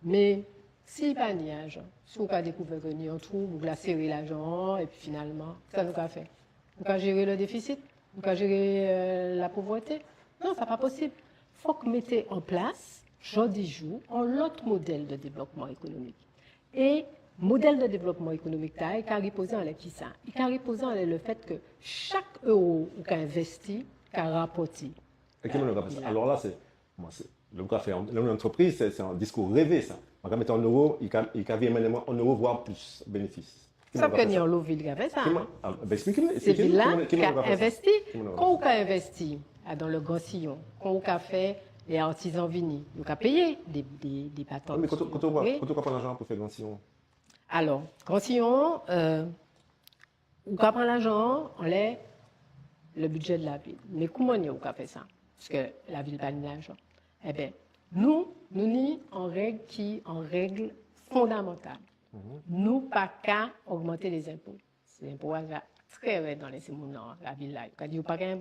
Mé si pa ni lajan, si ou ka dékouvè ke ni an trou, ou ka séré lajan-an, épi finalman, sa nou ka fè? Ou ka jéré le défisit? Ou ka jéré, euh, lapovrété? Non, sa pa posib. Fok mété an plas, jòdi jou, an lot model de dévlopman ékonomik. É model de dévlopman ékonomik-tala, i ka ripozé anlè kisa? I ka ripozé anlè le fet ke chak éwo ou ka envesti ka rapòté. É ki manniè ou ka fè sa? Alò la, sé, mwen, sé, lè ou ka fè an, lè ou an antrepriz, sé, sé an diskou révé, sa. Mwen ka mété an éwo, i ka, i ka viré mennen mwen an éwo, vwa plis, bénéfis. Ki manniè ou ka fè sa? Sòf ke ni anlo vil ka fè sa. Ki manniè? Ah, ben, esplitjé mwen, esplitjé mwen. Sé vil-la ka envesti. Ki manniè ou ka fè sa? Ki manniè ou ka fè sa? Kan ou ka envesti, a, dan le Gran Siyon, kan ou ka fè lé artizan vini, yo ka péyé dé, dé, dé patant. Wi, mé koté, koté ou ka, wi, koté ou ka pran lajan pou fè Gran Siyon? Alò, Gran Siyon, euh, ou ka pran lajan anlè le budget de la ville. Mé kouman ou ka fè sa ? Paske lavil pa ni lajan. Eben, nou, nou ni an reg ki an reg fondamantal. Nou pa ka ogmanté lé zenpo. Zenpo-a ja trè red anlè sé moun-lan, lavil-la. Yo ka di yo pa ka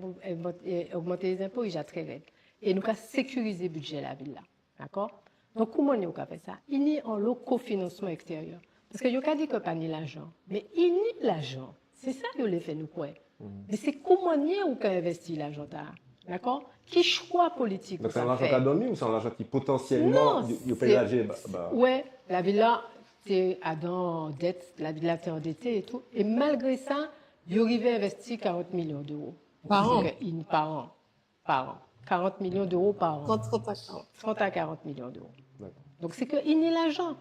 ogmanté lé zenpo, i ja trè red. É nou ka sékirizé bidjé lavil-la. Dakò ? Donk, kouman ou ka fè sa ? I ni anlo kofinansman ekstérié. Paske yo ka di ke pa ni lajan. Mé i ni lajan. Sé sa yo lé fè nou kwè. Mé sé kouman ou ka envesti lajan-tala. Dakò ? Ki chwa politik ou ka fè ? Donk, sé an lajan ka dòmi ou sé an lajan ki potansielman, yo, yo pé ladjé, ba, ba... Wè, lavil-la té adan det, lavil-la té andété é tou. É malgré sa, yo rivé envesti karant milion d'éwo. Par an. Paske i ni par an. Par an. Karant milion d'éwo par an. Ant trant a karant. Trant a karant milion d'éwo. Dakò. Donk, sé ke i ni lajan.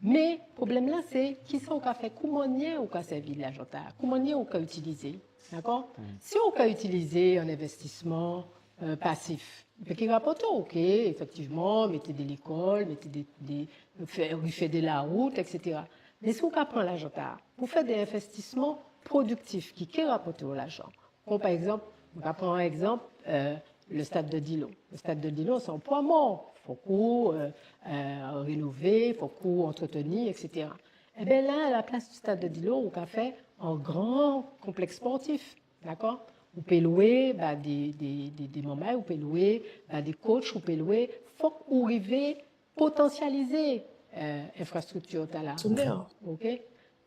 Mé pwoblem-la, sé kisa ou ka fè, kouman ou ka sèvi lajan-tala, kouman ou ka itilizé. Dakò ? Si ou ka itilizé an envestisman, euh, pasif, ki rapòté, OK, éfektivman, mété dé lékol, mété dé, dé, fè, rifè dé larout, et cetera. Mé si ou ka pran lajan-tala pou fè dé envestisman prodiktif ki, ki rapòté lajan, kon pa egzanp, nou ka pran egzanp, euh, le stade de Dilo. Le stade de Dilo, sé an pwa mò. Fok ou, euh, euh, rénové, fok ou antreteni, et cetera. Eben la, a la plas du stade de Dilo, ou ka fè an gran konpleks sportif, dakò ? Ou pé lwé, ba, dé, dé, dé, dé manmay, ou pé lwé, ba, dé coach, ou pé lwé. Fok ou rivé potansializé, euh, enfrastrikti-tala. Solè. OK ?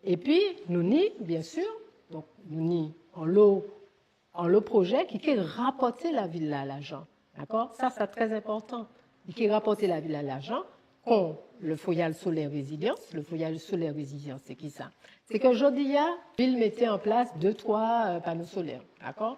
Épi, nou ni, bien sûr, donk, nou ni anlo, anlo projé ki, ki rapòté lavil-la lajan. Dakò ? Sa, sa trè enpòtan. Ki rapòté lavil-la lajan, kon le foyal solè rézilians. Le foyal solè rézilians, sé kisa ? Sé ke jòdi-a, vil mété an plas dé, twa, euh, pano solè. Dakò ?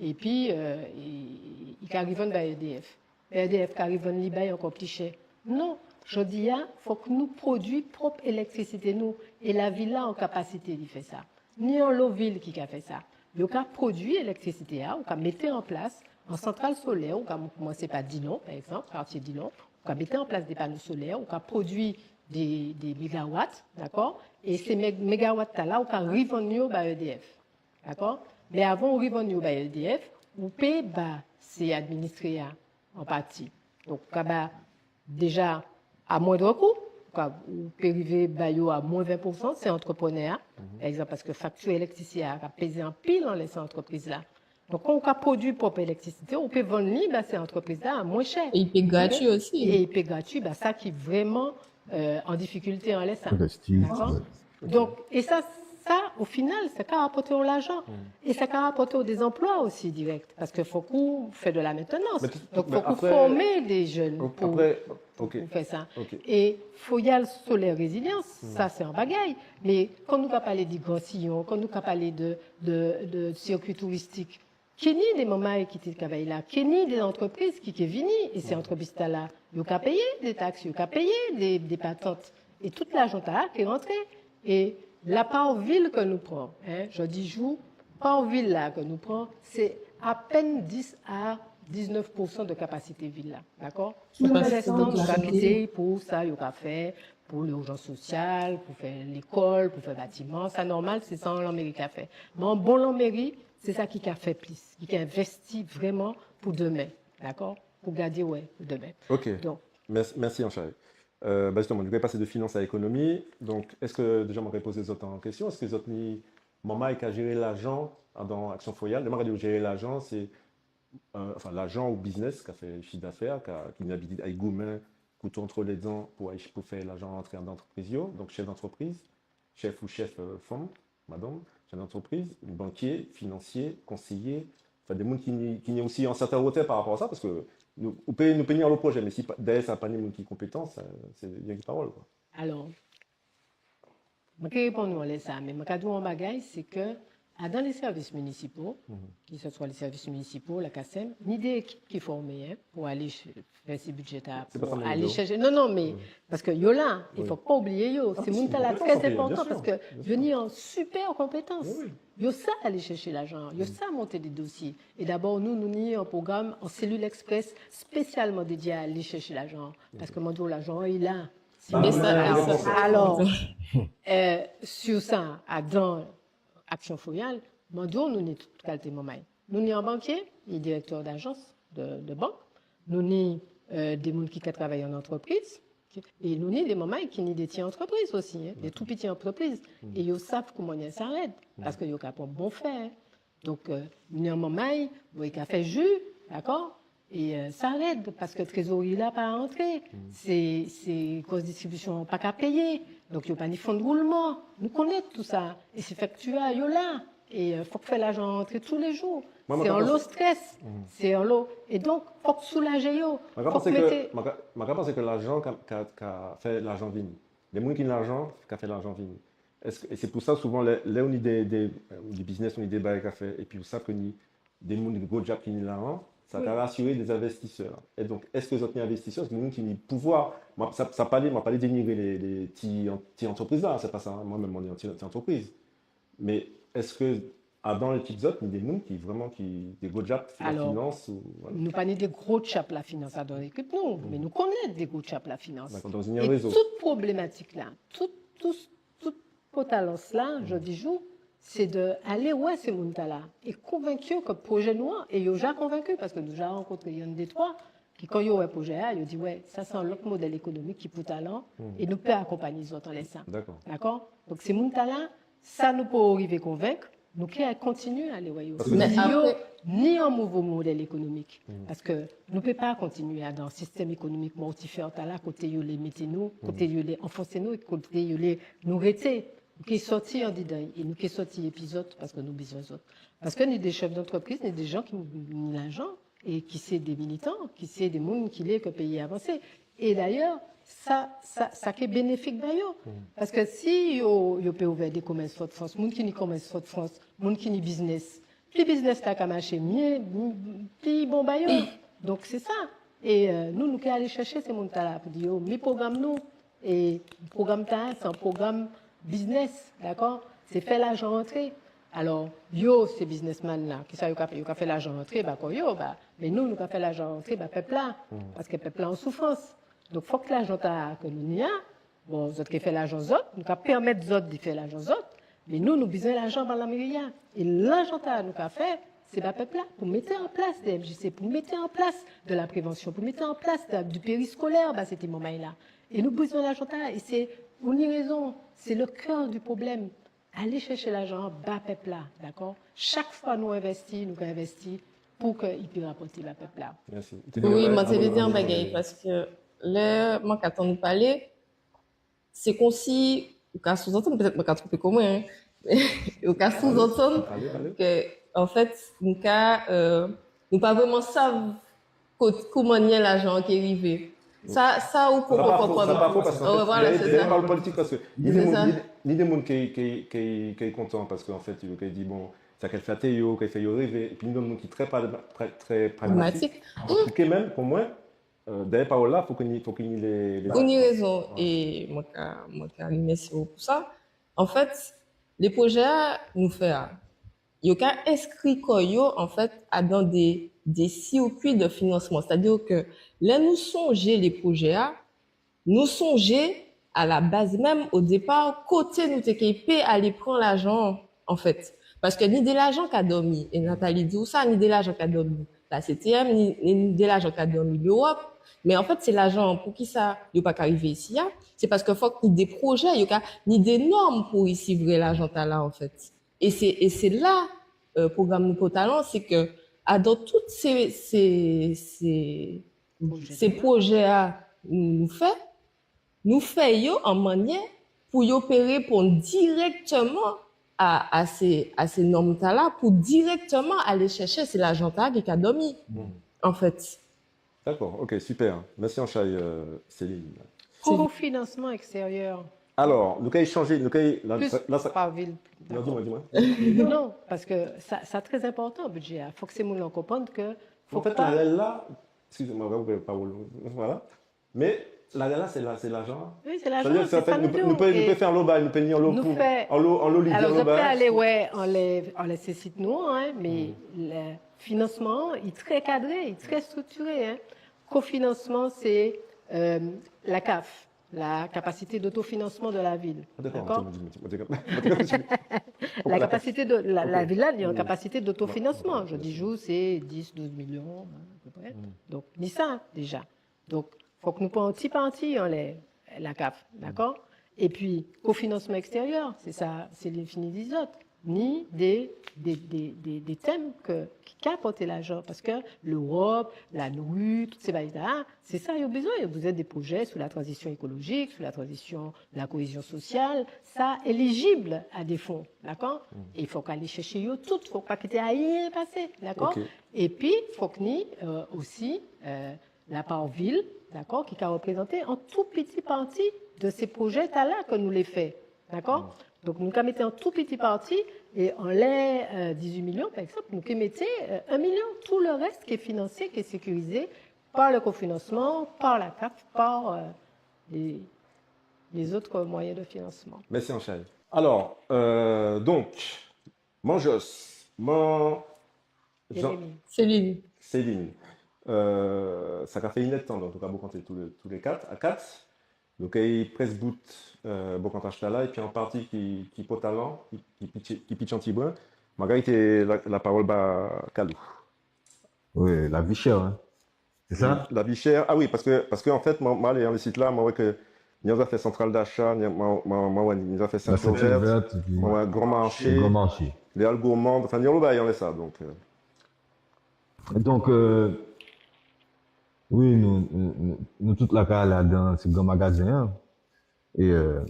Épi, euh, i, i ka rivann ba E D F. E D F ka rivann li ba-y ankò pli chè. Non, jòdi-a, fok nou prodwi pwop élektrisité nou, é lavil-la an kapasité di fè sa. Ni anlo vil ki ka fè sa. Yo ka prodwi élektrisité-a, ou ka mété an plas an santral solè, ou ka koumansé pa Dillon, pa egzanp, katié Dillon, ou ka mété an plas dé pano solè, ou ka prodwi dé, dé mégawat, dakò ? É sé mé-, mégawat-tala, ou ka rivann yo ba E D F. Dakò ? Mé avan ou rivann yo ba E D F, ou pé ba sé administré-a an pati. Donk, ou ka ba déja a mwendr kou, ou ka, ou pé rivé ba yo a mwen ven pousan, sé antreprenè-a. Pa egzanp, paske fakti élektrisité-a ka pézé anpil anlè sé antrepriz-la. Donk, kan ou ka prodwi pwop élektrisité, ou pé vann li ba sé antrepriz-la a mwen chè. É i pé gratui osi. É i pé gratui ba sa ki vréman, euh, an difikilté anlè sa. Envesti, wè. Donk, é sa, sa, o final, sa ka rapòté'w lajan. É sa ka rapòté'w dé zanplwa osi direk. Paske fok ou fè de la maintenance. Donk, fok ou fòmé dé jenn pou, pou fè sa. É foyal solè rézilians, sa sé an bagay. Mé kan nou ka palé di Gran Siyon, kan nou ka palé de, de, de sirkui touristik, ké ni dé manmay ki té travay la, ké ni dé antrepriz ki, ki vini, é sé antrepriz-tala, yo ka péyé dé taks, yo ka péyé dé, dé patant. É tout lajan-tala ki rantré. É la par vil ke nou pran, en, jòdi jou, par vil-la ke nou pran, sé apenn dis a diznef pousan de kapasité vil-la, dakò ? Tout le restan, nou ka kité pou sa yo ka fè, pou lirjans sosial, pou fè lékol, pou fè batiman, sa nòmal, sé sa lanméri ka fè. Mé an bon lanméri, sé sa ki ka fè plis, ki ka envesti vréman pou dèmen, dakò ? Pou gadé, wè, pou dèmen. OK. Donk. Mèsi, mèsi, Ancharie. Euh, bah, justement, nou ka pasé de finans a ékonomi. Donk, es déja man ka pozé zot an kestion, es zot ni manmay ka jéré lajan dan Aksyon Foyal ? Lè man ka di jéré lajan, sé, euh, anfen, lajan ou biznes ka fè chif d'afè, ka, ki ni labitid ay goumen kouto ant lédan pou ay, pou fè lajan rantré dan antrepriz yo. Donk, chef d'antrepriz, chef ou chef, euh, fanm, madanm, chef d'antrepriz, bankié, finansié, konséyé, anfen, dé moun ki ni, ki ni osi an sèten wotè par rapò a sa, paske nou, ou pé, nou pé ni anlo projé, mé si pa, dèyè sa pa ni moun ki konpétan, sa, sé yenki pawol, kwa. Alò, man ké réponn ou anlè sa, mé man ka di'w an bagay, sé ke, a, dan lé sèvis minisipo, ki se swa lé sèvis minisipo, la CACEM, ni dé ékip ki fòmé, en, pou alé ch-, fè sé bidjé-tala, pou alé chèché. Non, non, mé paske yo la, i fo pa oubliyé yo. Sé moun-tala trè enpòtan paske yo ni an sipè konpétans. Yo sa alé chèché lajan, yo sa monté dé dosié. É dabò, nou, nou ni an pwogram, an sélil eksprès, spésialman dédié a alé chèché lajan. Paske man di'w, lajan-an, i la. Alò, alò, euh, si sa, adan Aksyon Foyal, mwen di'w, nou ni tout kalité manmay. Nou ni an bankié, i direktè d'ajans de, de bank. Nou ni, euh, dé moun ki ka travay an antrepriz. É nou ni dé manmay ki ni dé ti antrepriz osi, en, dé tou piti antrepriz. É yo sav kouman i yé, sa red, paske yo ka pran bon fè. Donk, euh, ni an manmay, bon, i ka fè ji, dakò ? É, euh, sa red, paske trézori-a pa antré. Sé, sé gro distribision-an pa ka péyé. Donk, yo pa ni fon de woulman. Nou konnet tout sa. É sé fakti-a, yo la. É, euh, fok fè lajan antré tou lé jou. Sé anlo strès. Sé anlo. É donk, fok soulajé yo. Fok mété... Mwen ka pansé ke lajan ka, ka, ka fè lajan vini. Dé moun ki ni lajan ka fè lajan vini. Eske, é sé pou sa, souvan, lè, lè ou ni dé, dé, euh, dé biznis, ou ni dé bagay ka fè, épi ou sav ke ni dé moun, dé gro djab ki ni lajan, sa ka rasiré dé envestisè. É donk, eske zot ni envestisè, sé moun ki ni pouvwa. Mwen, sa, sa pa lé, mwen pa lé dénigré lé, lé ti, ti antrepriz-la, sé pa sa, en. Mwen menm, mwen ni an ti, ti antrepriz. Mé eske, adan lékip zot, ni dé moun ki vréman, ki, dé gro djab, la finans ou, voilà. Nou pa ni dé gro djab la finans adan lékip nou, mé nou konnet dé gro djab la finans. Dakò, donk, ni an rézo. É tout pwoblématik-la, tout, tout, tout potalans-la, jòdi jou, sé de alé wè sé moun-tala é konvenk yo ke pwojé nou an, é yo ja konvenki, paske nou ja rankontré yonn dé twa, ki kan yo wè pwojé-a, yo di, wè, sa sé an lot model ékonomik ki pou talan, é nou pé akonpanyé zot anlè sa. Dakò. Dakò ? Donk, sé moun-tala, sa nou poko rivé konvenk, nou ké kontinié alé wè yo. Paske... Mé apré, ni an nouvo model ékonomik. Paske nou pé pa kontinié adan sistem ékonomik mòtifè-tala, koté yo lé mété nou, koté yo lé anfonsé nou, é koté yo lé nou rété. Nou ké sòti andidan, é nou ké sòti épi zot, paske nou bizwen zot. Paske ni dé chef d'antrepriz, ni dé jan ki ni lajan, é ki sé dé militan, ki sé dé moun ki lé ke péyi-a avansé. É dayè, sa, sa, sa ké bénéfik ba yo. Paske si yo, yo pé ouvè dé komès Fodfrans, moun ki ni komès Fodfrans, moun ki ni biznis, pli biznis-la ka maché, mié, pli bon ba yo. Donk sé sa. É, euh, nou, nou ké alé chèché sé moun-tala pou di yo, mi pwogram nou, é pwogram-tala, sé an pwogram biznis, dakò ? Sé fè lajan antré. Alò, yo, sé biznisman-la, kisa yo ka fè ? Yo ka fè lajan antré ba kò yo, ba, mé nou, nou ka fè lajan antré ba pep-la, paske pep-la an soufrans. Donk, fok lajan-tala ke nou ni a, bon, zot ké fè lajan zot, nou ka pèmet zot di fè lajan zot, mé nou, nou bizwen lajan ba lanmèri-a. É lajan-tala nou ka fè, sé ba pep-la, pou mété an plas dé M J C, pou mété an plas de la prévansion, pou mété an plas de, du périscolaire ba sé ti manmay-la. É nou bizwen lajan-tala, é sé, ou ni rézon, sé le cœur du problème. Alé chèché lajan-an ba pep-la, dakò ? Chak fwa nou envesti, nou ka envesti pou ke i pé rapòté ba pep-la. Mèsi. Wi, mwen té vé di an bagay, paske lè mwen ka tann ou palé, sé konsi ou ka souzantann, pétet mwen ka tronpé kò mwen, en, ou ka souzantann ke, an fet, nou ka, euh, nou pa vréman sav kot-, kouman lajan-an ké rivé. Sa, sa ou poko konprann. Sa pa fo, paske, an fet, voilà, sé sa. Ni dé moun, ni, ni dé moun ki, ki, ki, ki kontan, paske, an fet, yo ka di, bon, sa ka flaté yo, ka fè yo révé, épi ni dé moun ki trè pra-, trè, trè pragmatik. Pragmatik. An tou ka, menm, pou mwen, euh, dèyè pawol-la, fok ni, fok ni lé, lé... Ou ni rézon, é mwen ka, mwen ka rimèsié'w pou sa. An fet, lé pwojé-a nou fè a, yo ka enskri kò yo, an fet, adan dé, dé sirkui de finansman. Sétadi ke lè nou sonjé lé pwojé-a, nou sonjé a la baz menm, o dépa, koté nou té ké pé alé pran lajan-an, an fet. Paske ni dé lajan ka dòmi, é Nathalie di'w sa, ni dé lajan ka dòmi la C T M, ni, ni dé lajan ka dòmi Lewop. Mé an fet, sé lajan-an, poukisa yo pa ka rivé isi-a ? Sé paske fok ni dé pwojé, yo ka, ni dé nòm pou risivrè lajan-tala, an fet. É sé, é sé la, euh, pwogram nou pòté la, sé ke, adan tout sé, sé, sé, sé pwojé-a nou, nou fè, nou fè yo an manniè pou yo pé réponn dirèkteman a, a sé, a sé nòm-tala, pou dirèkteman alé chèché sé lajan-tala ki ka dòmi, an fet. Dakò, OK, super. Mèsi anchay, euh, Céline. Kofinansman ekstériè. Alò, nou kay chanjé, nou kay, la, plis la, sa pa vil. Non, di mwen, di mwen. Non, paske sa, sa trè enpòtan, bidjé-a. Fok sé moun-lan konprann ke fok... An fet, pa la rel-la, eskizé mwen, mwen ka koupé pawol-ou. Voilà. Mé la rel-la, sé la, sé lajan. Wi, sé lajan, sé sa nou di. Sa vé di ke nou pé, nou pé fè anlo bay, nou pé ni anlo pou, anlo, anlo lidé, anlo bay. Alò, zot pé alé wè anlè, anlè sé sit nou, en, mé le finansman, i trè kadré, i trè striktiré, en. Kofinansman, sé, euh, la CAF. la capacité d'autofinancement de la ville. Ah, d'accord. D'accord ? Mwen té, mwen té, mwen té, mwen té, La capacité de la, la ville-là, il y a une capacité d'autofinancement. Je dis, jou, c'est dix, douze millions, hein, à peu près. Donc, ni sa, déjà. Donk, fok nou pran an ti pati anlè la CAF, dakò ? Épi, kofinansman ekstérié, sé sa, sé li fini di zot. Ni dé, dé, dé, dé, dé tem ke, ki ka pòté lajan, paske Lewop, la NORU, tout sé bagay-la, sé sa yo bizwen. Yo bizwen dé projé sou la tranzision ékolojik, sou la tranzision, la koézion sosial, sa élijib a dé fon, dakò ? É fok alé chèché yo tout, fok pa kité ayen pasé, dakò ? Épi, fok ni, euh, osi, euh, la par vil, dakò, ki ka réprézanté an tou piti pati de sé projé-tala ke nou lé fè, dakò ? Donk, nou ka mété an tou piti pati, é anlè, euh, dizuit milion, par ekzanp, nou ké mété, euh, un million. Tout le reste ki finansé, ki sékirizé par le kofinansman, par la CAF, par, euh, les, les autres moyens de financement. Mèsi anchay. Alò, euh, donk, Man Jos, Man Jean. Céline. Céline. Euh, sa ka fè inèdtan, donk, nou ka bokanté tou lé, tou lé kat, a kat. Donk, é prèsk bout, euh, bokantaj-tala, épi an pati ki, ki pòtalan, ki, ki pitjé, ki pitjé an ti bren. Man ka kité la, lapawol ba Kalou. Wi, lavi chè, en. Sé sa ? Lavi chè. A wi, paske, paske an fèt, mwen, mwen alé anlè sit-la, mwen wè ke ni zafè santral dacha, ni, mwen, mwen, mwen wè ni zafè seinture verte, mwen wè gran marché, gran marché, les Halles Gourmandes, anfen, ni anlo bagay anlè sa, donk, euh. Donk, euh, wi, nou, nou, nou, nou tout la ka alé adan sé gran magazen-an. É, euh,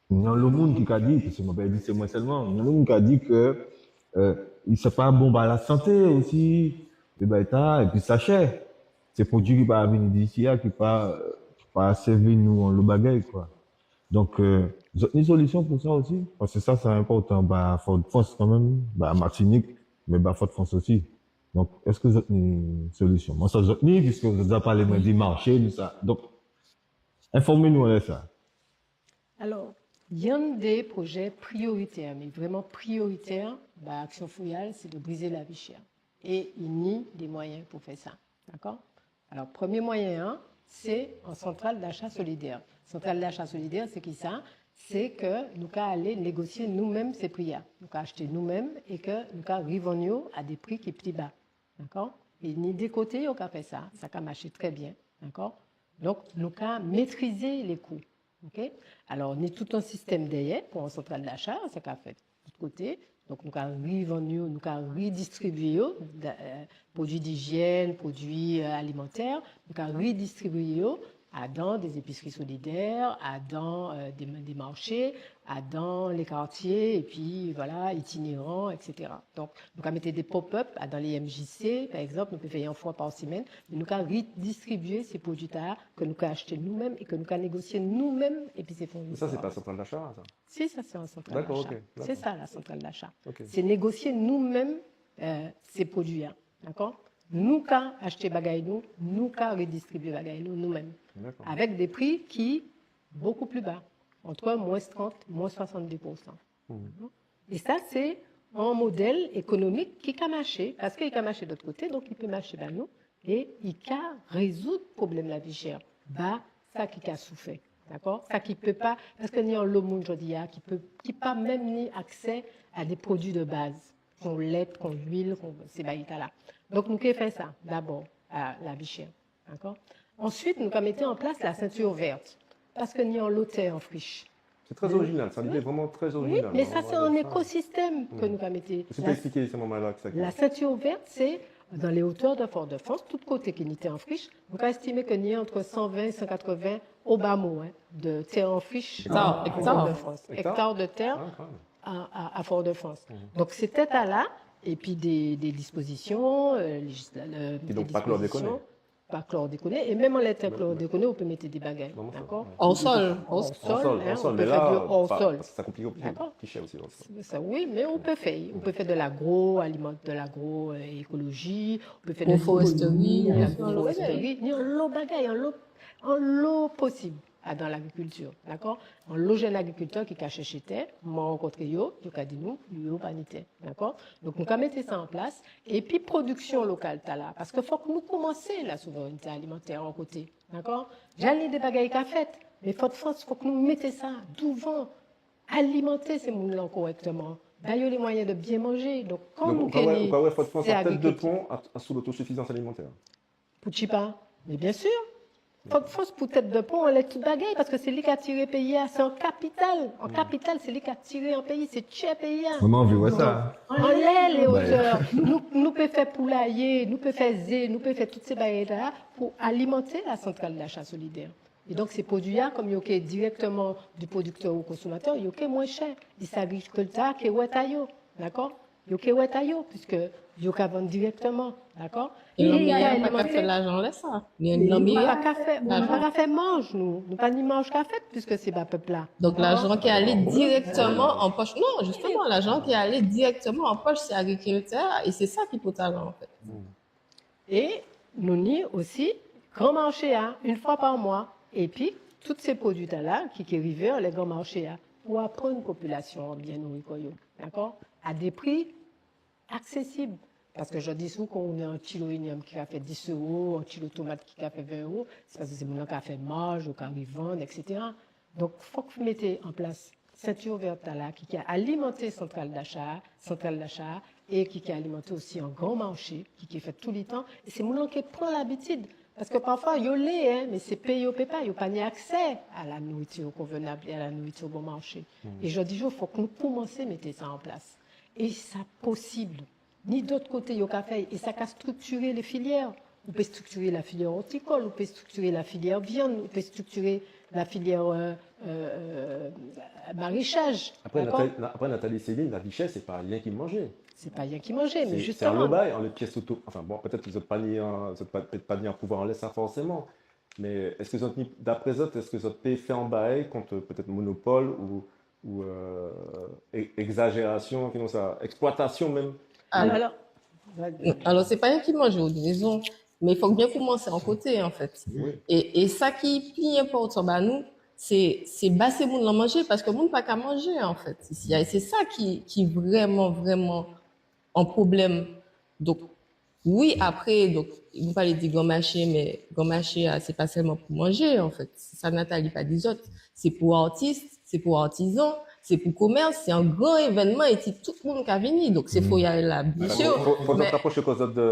Ni anlo moun ki ka di, paske man pa di sé mwen selman, ni anlo moun ka di ke, euh, sa pa bon ba lasanté osi, é ben, épi sa chè. Sé produi ki pa vini di isi-a, ki pa, ki pa sèvi nou anlo bagay, kwa. Donk, euh, zot ni solision pou sa osi, paske sa, sa enpòtan, ba Fodfrans kanmenm, ba Matinik, mé ba Fodfrans osi. Donk, es zot ni solision ? Mwen sav zot ni, piske zot ja palé mwen di marché, di sa. Donk, enfòmé nou anlè sa. Alò, yonn dé projé priyoritè, mé vréman priyoritè, ba Aksyon Foyal, sé de brizé lavi chè. É i ni dé mwayen pou fè sa, dakò ? Alò, prèmié mwayen-an, sé an santral dacha solidè. Santral dacha solidè, sé kisa ? Sé ke nou ka alé négosié nou menm sé pri-a. Nou ka achté nou menm é ke nou ka rivann yo a dé pri ki pli ba. Dakò ? É ni dé koté yo ka fè sa, sa ka maché trè bien, dakò ? Donk, nou ka métrizé lé kou, OK ? Alò, ni tout an sistenm dèyè pou an santral dacha, sa ka fet tout koté. Donk, nou ka rivann yo, nou ka ridistribié yo, da-, euh, produi d'hygiène, produi, euh, alimantè, nou ka ridistribié yo adan dé zépisri solidè, adan, euh, dé, dé marché, adan lé katié, épi, vwala, itinéran, et cetera. Donk, nou ka mété dé pop-up adan lé M J C, pa ekzanp, nou pé fè an fwa pa simenn, mé nou ka ridistribié sé produi-tala ke nou ka achté nou menm é ke nou ka négosié nou menm, épi sé fon. Sa, sé pa santral dacha, sa ? Si, sa, sé an santral dacha. Dakò, OK, dakò. Sé sa, la santral dacha. OK. Sé négosié nou menm, euh, sé produi-a. Dakò ? Nou ka achté bagay nou, nou ka ridistribié bagay nou, nou menm. Dakò. Avek dé pri ki bokou pli ba, ant mwens trant, mwens swasanndis pousan. Mhm. É sa, sé an model ékonomik ki ka maché, paske i ka maché lot koté, donk i pé maché ba nou, é i ka rézoud pwoblem lavi chè, ba sa ki ka soufè, dakò ? Sa ki pé pa, paske ni anlo moun jòdi-a ki pé, ki pa menm ni aksè a dé produi de baz. Kon let, kon luil, kon sé bagay-tala. Donk, nou ké fè sa, dabò, a, lavi chè. Dakò ? Answit, nou ka mété an plas la ceinture verte. Paske ni anlo tè an frich. Sé trè orijinal, sa, lidé vréman trè orijinal. Wi, mé sa, sé an ékosistem ke nou ka mété. Ou pé ekspliké sé moman-la, sa ? La ceinture verte, sé dan lé otè de Fodfrans, tout koté ki ni tè an frich, nou ka estimé ke ni ant san ven é san katrèven, o ba mo, en, de tè an frich an Fodfrans. Ektar. Ektar de tè. Ah, kanmenm. A, a, a Fodfrans. Mhm. Donk, sé tè-tala, épi dé, dé dispozision, euh, léjisla-, euh, dé dispozision, pa klordékoné. Pa klordékoné, é menm anlè tè klordékoné, ou pé mété dé bagay, dakò ? Hors sol, hors sol, en, ou pé fè di hors sol. Sa konpliké, pli chè osi, hors sol. Sa, wi, mé ou pé fè, ou pé fè de l'agro, aliment, de l'agro, euh, ékoloji, ou pé fè de l'agroforesterie, ni anlo bagay, anlo, anlo posib. adan lagrikilti, dakò ? Anlo jenn agrikiltè ki ka chèché tè, mwen rankontré yo, yo ka di nou, yo pa ni tè, dakò ? Donk nou ka mété sa an plas, épi prodiksion lokal tala, paske fok nou koumansé la souvrènté alimantè an koté, dakò ? Jan ni dé bagay ka fet, mé Fodfrans, fok nou mété sa douvan, alimanté sé moun-lan korèkteman, ba yo lé mwayen de bien manjé. Donk kan nou ké ni sé agrikiltè, pon asou lotosifizans alimantè. Poutji pa ? Mé bien sir. Fok fos pou tet de pon anlè tout bagay, paske sé li ka tiré péyi-a, sé an kapital. An kapital, sé li ka tiré an péyi, sé tjè péyi-a. Mwen anvi wè sa. Anlè lé otè, nou, nou pé fè poulayé, nou pé fè zé, nou pé fè tout sé bagay-la pou alimanté la santral dacha solidè. É donk sé prodwi-a, kom yo ké dirèkteman di prodiktè o konsomatè, yo ké mwen chè. É sé agrikiltè-a ké wè ta yo, dakò ? Yo ké wè ta yo, piske yo ka vann dirèkteman, dakò ? É lanmé-a pa ka fè lajan lè sa. Ni lanmé-a pa ka fè, nou pa ka fè manj, nou. Nou pa ni manj ka fet, piske sé pa pep-la. Donk lajan ki alé dirèkteman an poch. Non, jisteman, lajan ki alé dirèkteman an poch sé agrikiltè-a, é sé sa ki pòtalan, anfet. É nou ni osi gran marché-a, an fwa pa mwa. Épi tout sé prodwi-tala ki, ki rivé anlè gran marché-a, pou aprann popilasion-an bien nouri kò yo, dakò ? A dé pri aksésib. Paske jòdi, si ou konn ni an kilo inyanm ki ka fè dis éwo, an kilo tomat ki ka fè ven éwo, sé paske sé moun-lan ka fè maj, yo ka rivann, etsétéra. Donk fok mété an plas sentir vèt-tala ki, ki alimanté santral dacha, santral dacha, é ki, ki alimanté osi an gran marché ki, ki fet toulétan. É sé moun-lan ki pran labitid. Paske pafwa yo lé, en, mé sé péyi yo pé pa, yo pa ni aksè a la nouriti konvenab é a la nouriti bon marché. É jòdi jou, fok nou koumansé mété sa an plas. É sa posib. Ni dot koté yo ka fè, é sa ka striktiré lé filiè. Ou pé striktiré la filiè ortikol, ou pé striktiré la filiè viann, ou pé striktiré la filiè, euh, euh, euh, maréchaj. Apré, dakò ? Nathalie, na-, apré, Nathalie Céline, la richès, sé pa yenki manjé. Sé pa yenki manjé, mé jisteman. Sé an lo bagay, an lé pies oto-, anfen, bon, pétet zot pa ni, euh, zot pa, pétet pa ni an pouvwa anlè sa fòséman. Mé es zot ni, dapré zot, es zot pé fè an bagay kont, euh, pétet monopol ou ou, euh, é-, égzajérasion, ki non sa, eksplwatasion menm. Alò, alò, sé pa yenki manjé, ou ni rézon, mé fok bien koumansé an koté, anfet. Wi. É, é sa ki pli enpòtan ba nou, sé, sé ba sé moun-lan manjé, paske moun pa ka manjé, anfet, isi-a. É sé sa ki, ki vréman, vréman an pwoblem. Donk, wi, apré, donk, nou palé di gran maché, mé gran maché-a, sé pa selman pou manjé, anfet. Sa Nathalie pa di zot. Sé pou artis, sé pou artizan, sé pou komès, sé an gran évènman éti tout moun ka vini. Donk, sé fo i alé la, bien sir. Fo, fo, fo zot raproché kò zot de,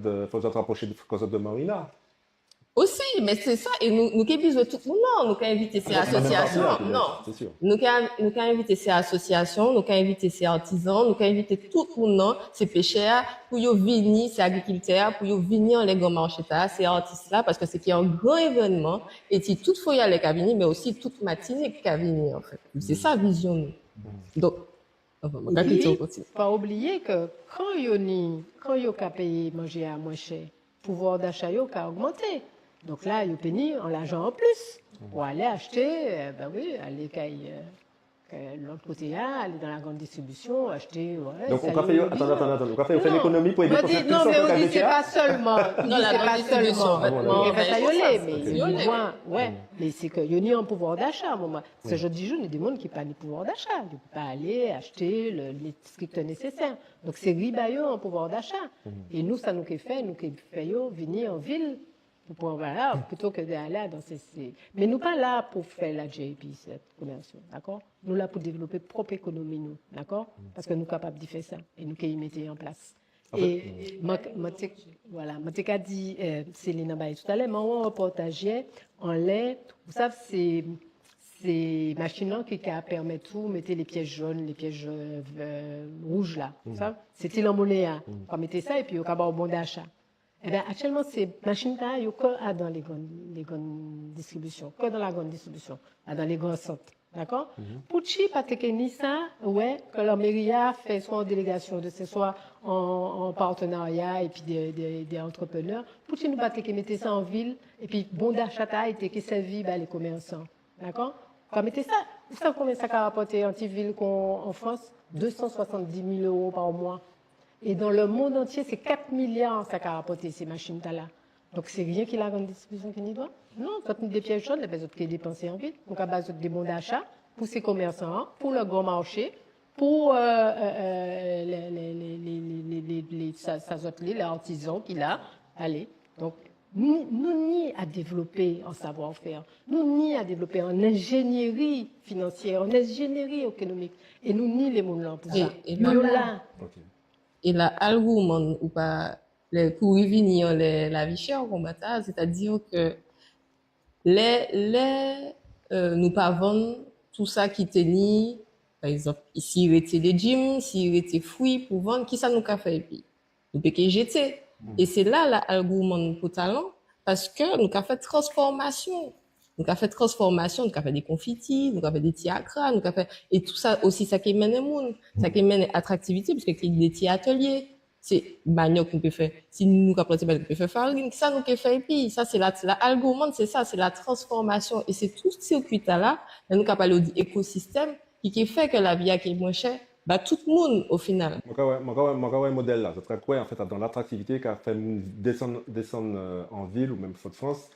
de, fo zot raproché kò zot de Marina. Osi, mé sé sa, é nou, nou ké bizwen tout moun, non, nou ké envité sé asosiasion, non. Nou ké, nou ké envité sé asosiasion, nou ké envité sé artizan, nou ké envité tout moun, non, sé péchè-a, pou yo vini, sé agrikiltè-a, pou yo vini anlè gran marché-tala, sé artis-la, paske sé ké an gran évènman, éti tout Foyalè ka vini, mé osi tout Matinik ka vini, anfet. Sé sa vizion nou. Donk, Épi, pa oubliyé ke kan yo ni, kan yo ka péyé manjé-a mwen chè, pouvwa dacha yo ka ogmanté. Donk la, yo pé ni an lajan an plis pou alé achté, euh, ben wi, alé kay, euh, kay lot koté-a, alé dan la grann distribision, achté, wè. Donk, ou ka fè, atann, atann, atann, ou ka fè, ou fè lékonomi pou édé konsèptris, non, mé ou di, sé pa selman, non, la grann distribision, vètman, mé yo lé, mé yo lé, wè, mé sé ke yo ni an pouvwa dacha, bon, mwen, Sé jòdi jou, ni dé moun ki pa ni pouvwa dacha, yo pé pa alé achté le, le strikt nésésè. Donk, sé riba yo an pouvwa dacha. É nou, sa nou ké fè, nou ké fè yo vini an vil pou, pou, vwala, plito ke de alé dan sé, sé. Mé nou pa la pou fè ladjè épi sé komèsan, dakò ? Nou la pou dévlopé pwòp ékonomi nou, dakò ? Paske nou kapab di fè sa, é nou ké mété'y an plas. É mwen, mwen té, vwala, mwen té ka di, euh, Céline an bagay toutalè, mwen wè an rèpòtaj yè, anlè, ou sav, sé, sé machin-lan ki ka pèmèt ou mété lé pyès jòn, lé pyès, euh, wouj la, ou sav ? Sé ti lanmonné-a. Ou ka mété sa, épi yo ka ba'w bon dacha. Ében, aktièlman, sé machin-tala, yo ke adan lé grann, lé grann distribision, ke dan la grann distribision, adan lé gran sant. Dakò ? Poutji pa té ké ni sa, wè, ke lanméri-a fè swa an délégasion de sé, swa an, an partenarya épi dé, dé, dé antreprenè, poutji nou pa té ké mété sa an vil, épi bon dacha-tala, i té ké sèvi ba lé komèsan. Dakò ? Ka mété sa, ou sav konbien sa ka rapòté an ti vil kon an Frans ? Dé san swasanndis mil éwo pa mwa. É dan le mond antié, sé kat milyar sa ka rapòté sé machin-tala. Donk sé rienki lagrann distribisyon ki ni dwa? Non, zot ni dé pies jòn, ében zot ké dépansé an vil. Nou ka ba zot dé bon dacha pou sé komèsan-an, pou le gran marché, pou euh, euh, euh, lé, lé, lé, sa, sa zot lé, lé artizan ki la. Alé. Donk nou, nou ni a dévlopé an savwa-fè, nou ni a dévlopé an enjényéri finansyè, an enjényéri ékonomik, é nou ni lé moun-lan pou sa. É, é nou la. OK. É la, al goumann ou pa, lè, pou rivini anlè lavi chè, konba sa, sétadi ke lè, lè euh, nou pa vann tou sa ki té ni, pa egzanp, si i rété léjim, si i rété fwi pou vann, kisa nou ka fè épi? Nou pé ké jété. É sé la, la, al goumann pou talan, paske nou ka fè transfòmasyon. Nou ka fè transfòmasyon, nou ka fè dé konfiti, nou ka fè dé ti akra, nou ka fè, é tou sa osi, sa ké mennen moun, sa ké mennen atraktivité, paske ké dé ti atelié. Sé manyok nou pé fè. Si nou ka planté manyok, nou pé fè farin. Sa nou ké fè épi. Sa sé la, la al goumann, sé sa, sé la transfòmasyon. É sé tout sirkui-tala, lè nou ka palé di ékosistèm, ki ké fè ke lavi-a ké mwen chè ba tout moun o final. Mwen ka wè, mwen ka wè, mwen ka wè model-la. Zot ka kwè, an fet, dan latraktivité, ka fè moun désann, désann euh, an vil ou menm Fodfrans,